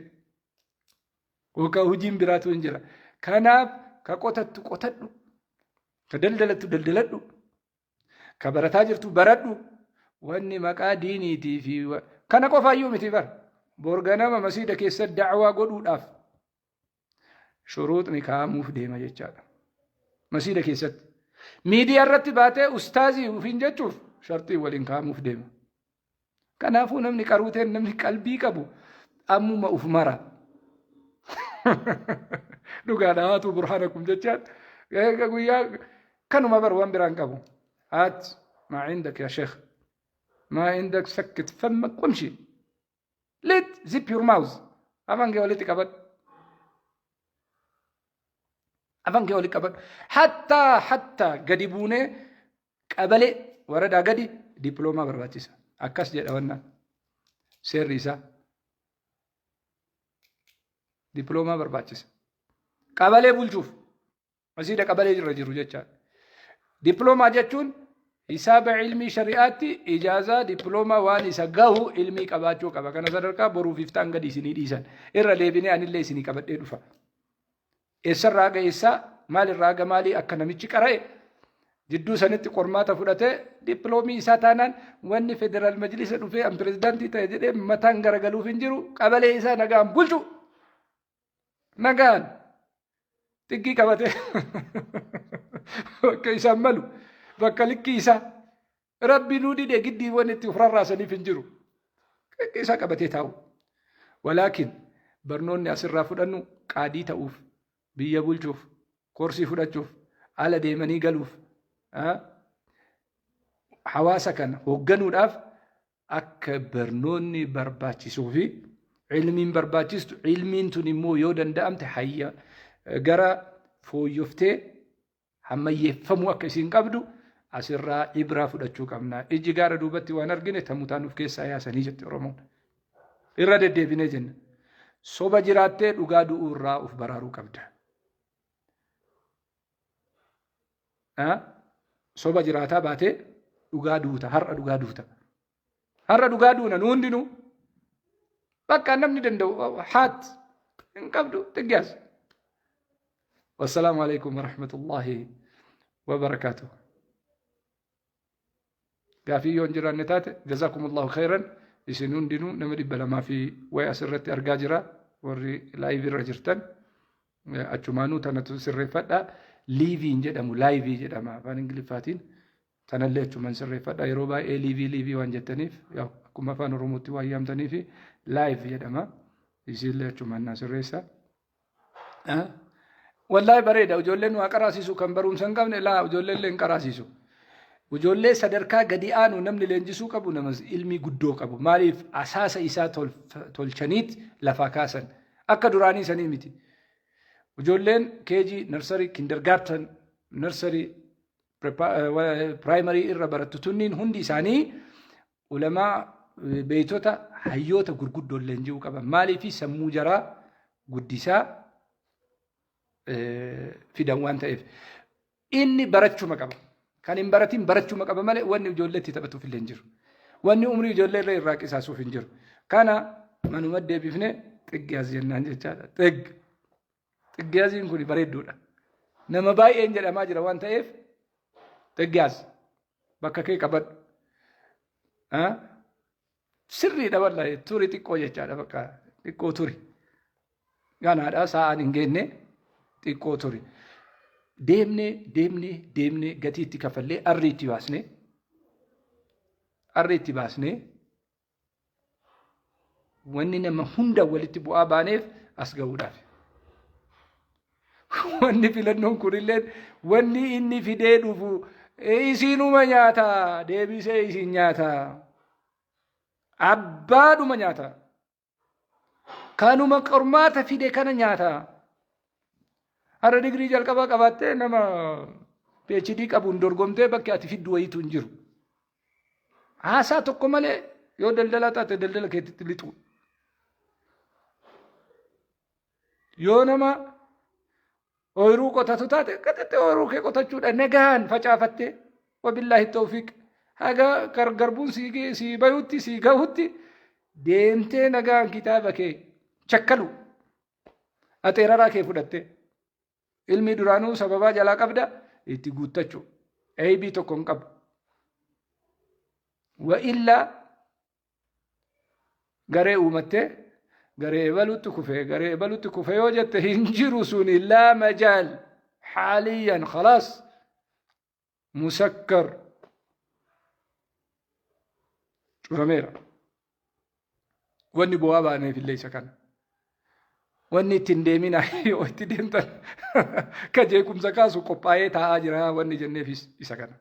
Yookaan hojiin biraatu hin jira. Kanaaf ka qotattu qotadhu. Ka daldalattu daldaladhu. Ka barataa jirtu baradhu. Wanni maqaa diiniitii fi kana qofaayyuu miti bar. Borganama masiida keessa da'waa godhuudhaaf shuruuxni kaa'amuuf deema jechaadha. Masiida keessatti. Miidiyaa irratti baatee ustaazii ofiin jechuuf sharxii waliin kaa'amuuf deema. Kanaafuu namni qaruuteen, namni qalbii qabu ammuma uf mara. Dhugaadha, haatu burhaanakum jechaan eega guyyaa kanuma bar waan biraan qabu. Haat maa indak yaa sheekh, maa indak, sakkit fammak wamshi, let zip your mouth, afaan kee walitti qabadhu. Afaan kee walitti qabadhu. Hattaa gadi buunee qabalee waradaa gadi dippiloomaa barbaachisa. Akkas jedha wannaan seerri isaa. Dippiloomaa barbaachisa. Qabalee bulchuuf masiida qabalee irra jiru jechaadha. Dippiloomaa jechuun hisaaba ilmii shari'aatti ijaazaa dippiloomaa waan isa gahu ilmii qabaachuu qaba. Kana sadarkaa boruuf iftaan gadi isinii dhiisan. Irra deebinee anillee isinii qabadhee dhufa. Eessarraa haga eessaa, maalirraa haga maalii akka namichi qara'e, jidduu sanitti qormaata fudhatee dippiloomi isaa taanaan, wanni federaal majlisa dhufee an pirezidaantii ta'e jedhee mataan garagaluuf hin jiru. Qabalee isaa nagaan bulchu, nagaan xiqqii qabatee bakka isaan malu, bakka likkii isaa rabbi nuu dide giddii wanni itti of rarraasaniif hin jiru. Xiqqii isaa qabatee taa'u. Walaakin barnoonni asirraa fudhannu qaadii ta'uuf, biyya bulchuuf, koorsii fudhachuuf, ala deemanii galuuf, hawaasa kana hoogganuudhaaf akka barnoonni barbaachisuu fi ilmiin barbaachistu, ilmiin tun immoo yoo danda'amte hayya gara fooyyoftee hammayyeeffamuu akka isiin qabdu asirraa ibraa fudhachuu qabna. Ijji gaara duubatti waan argine tamutaan of keessaa yaasanii jette Oromoon. Irra deddeebinee jenna. Soba jiraattee dhugaa du'uu irraa of baraaruu qabda. Soba jiraataa baatee dhugaa duuta, har'a dhugaa duuta. Har'a dhugaa duuna nu hundinuu. Bakka namni danda'u haat hin qabdu xiggaas. Wassalaamu alaikum warahmatullaahi wabarakaatuh. Gaafii yoo hin jiraanne taate, jazaakumullahu khayran. Isin hundinuu nama 200 fi wayi asirratti argaa jira, warri live irra jirtan achumaanuu tanatu sirreeffadha. Liiviin jedhamu laayivii jedhama afaan Ingiliffaatiin. Tanallee achumaan sirreeffadha. Yeroo baay'ee liivii liivii waan jettaniif, akkuma afaan Oromootti waan yaamtaniif, live jedhama. Isiillee achumaan naa sirreessa. Wallaahi bareeda, ijoolleen waa qaraasisu kan barumsa hin qabne laa, ijoolleen illee hin qaraasisu. Ijoollee sadarkaa gadi aanu namni leenjisuu qabu nama ilmii guddoo qabu. Maaliif? Asaasa isaa tolchaniit lafaa kaasan. Akka duraanii sanii miti. Ijoolleen keejii, nursery, kindergarten, nursery, primary irra barattu tunniin hundi isaanii ulamaa, beeytota, hayyoota gurguddoo leenji'uu qaban. Maaliifi sammuu jaraa guddisaa fidan waan ta'eef. Inni barachuma qaba. Kan hin baratin barachuma qaba malee wanni ijoollee itti taphatuuf illee hin jiru. Wanni umrii ijoollee irra irraa qisaasuuf hin jiru. Kana manuma deebifne xiggiyaas jennaan jechaadha. Xigg. Xiggiyaasiin kun bareedduudha. Nama baay'een jedhamaa jira waan ta'eef xiggiyaas bakka kee qabadhu. Sirriidha, wallahi, turi xiqqoo jechaadha, bakka xiqqoo turi. Ganaadha, sa'aan hin geenne, xiqqoo turi. Deemnee deemnee deemnee gatii itti kafallee arrii itti baasnee, arrii itti baasnee, wanni nama hunda walitti bu'aa baaneef as ga'uudhaaf. Wanni filannoon kunillee wanni inni fidee dhufu isiinuma nyaata, deebisee isin nyaata. Abbaadhuma nyaata. Kanuma qormaata fide kana nyaata. Har'a digirii jalqabaa qabaattee nama PhD qabuun dorgomtee bakki ati fiddu wayiitu hin jiru. Haasaa tokko malee yoo daldalaa taate daldala keetitti lixu. Yoo nama ooyiruu qotatu taate akkasitti ooyiruu kee qotachuudha, nagaan facaafattee, wabillaahi tawfiiq, haga garbuun sii bayutti, sii gahutti deemtee nagaan kitaaba kee chakkalu, axeeraraa kee fudhattee, ilmi duraanuu sababaa jalaa qabda itti guuttachuu eeybii tokko hin qabu. Wa illaa garee uumattee garee ebalutti kufe, garee ebalutti kufe yoo jette, hin jiru suni, laa majaal, xaaliyan khalaas musakkar, cufameera. Wanni bu'aa baaneef illee isa kana. Wanni ittiin deemina, yoo itti deemtan ka jeequmsa kaasu qophaa'ee taa'aa jira wanni jenneefis isa kana.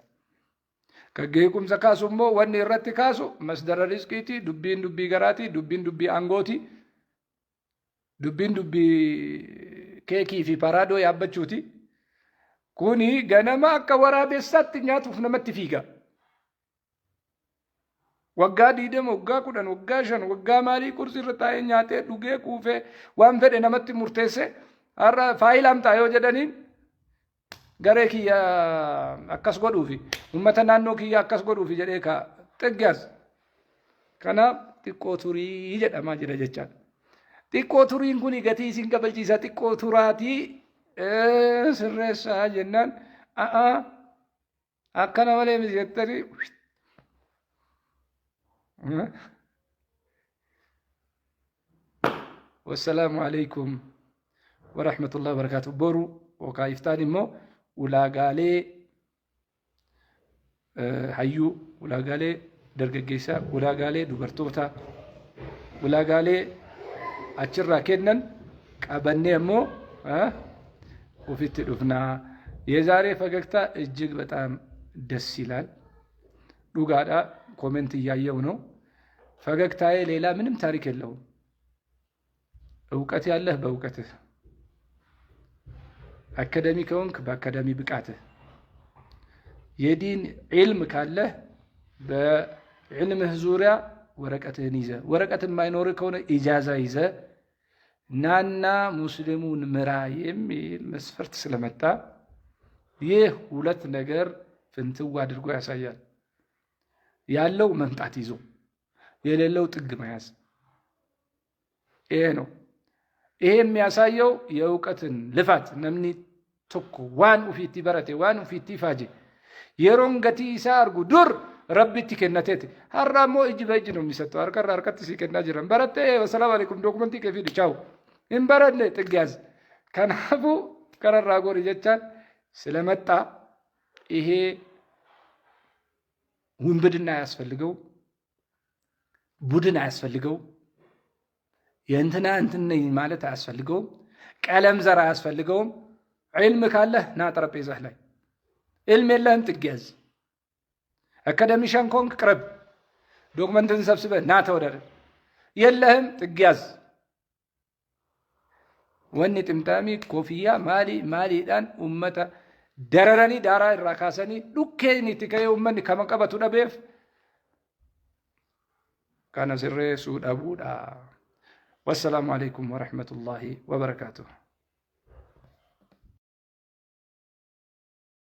Ka jeequmsa kaasu immoo wanni irratti kaasu masdara rizqiiti, dubbiin dubbii garaati, dubbiin dubbii aangooti, dubbiin dubbii keekii fi paraadoo yaabbachuuti. Kuni ganama akka waraabessaatti nyaatuuf namatti fiiga. Waggaa 20, waggaa 10, waggaa 5, waggaa maalii kursi irra taa'ee nyaatee dhugee quufee waan fedhe namatti murteesse, har'a faayila amxaa yoo jedhaniin, garee kiyya akkas godhuufi, uummata naannoo kiyya akkas godhuufi jedhee ka xiggaas. Kanaaf xiqqoo turii jedhamaa jira jechaadha. Xiqqoo turiin kun gatii isin kabalchiisa, xiqqoo turaatii sirreessaa jennaan, a'aa, akkana malee miti jettanii. Wassalaamu alaikum warahmatullahi wabarakaatu. Boru yookaan iftaan immoo ulaagaalee hayyuu, ulaagaalee dargaggeessaa, ulaagaalee dubartootaa, ulaagaalee achirraa kennan qabannee ammoo ofitti dhufnaa. የዛሬ ፈገግታ እጅግ በጣም ደስ ይላል። dhugaadha, comment እያየው ነው። ፈገግታዬ ሌላ ምንም ታሪክ የለውም። እውቀት ያለህ በእውቀትህ፣ አካዳሚ ከሆንክ በአካዳሚ ብቃትህ፣ የዲን ዒልም ካለህ በዕልምህ ዙሪያ ወረቀትህን ይዘህ፣ ወረቀት የማይኖርህ ከሆነ ኢጃዛ ይዘህ ናና ሙስሊሙን ምራ የሚል መስፈርት ስለመጣ ይህ ሁለት ነገር ፍንትው አድርጎ ያሳያል። ያለው መምጣት ይዞ፣ የሌለው ጥግ መያዝ፣ ይሄ ነው። ይሄ የሚያሳየው የእውቀትን ልፋት፣ namni tokko waan ufiitti barate, waan ufiitti ifaaje, yeroon gatii isaa argu dur rabbitti kennateeti. Har'a immoo እጅ በእጅ ነው የሚሰጠው። Harkarra harkatti sii kennaa jiran. Barattee, wasalaamu alaikum, dookumentii kee fidi, chaawu. Hin baranne, ጥግ ያዝ. Kanaafuu kararraa gori jechaan ስለመጣ ይሄ ውንብድና አያስፈልገው፣ ቡድን አያስፈልገው፣ የእንትና እንትን ነኝ ማለት አያስፈልገውም፣ ቀለም ዘር አያስፈልገውም። ዒልም ካለህ ና ጠረጴዛህ ላይ፣ ዕልም የለህም ጥግ ያዝ። Academician ከሆንክ ቅረብ፣ ዶክመንትን ሰብስበህ ና ተወዳደር። የለህም፣ ጥግ ያዝ። Wanni ximxaamii koofiyyaa maalii maaliidhaan ummata Dararanii daaraa irraa kaasanii dhukkeen itti ka'ee uummanni kama qabatu dhabeef kana sirreessuu dhabuudha. Wassalaamu alaikum warahmatullaahi wabarakaatuh.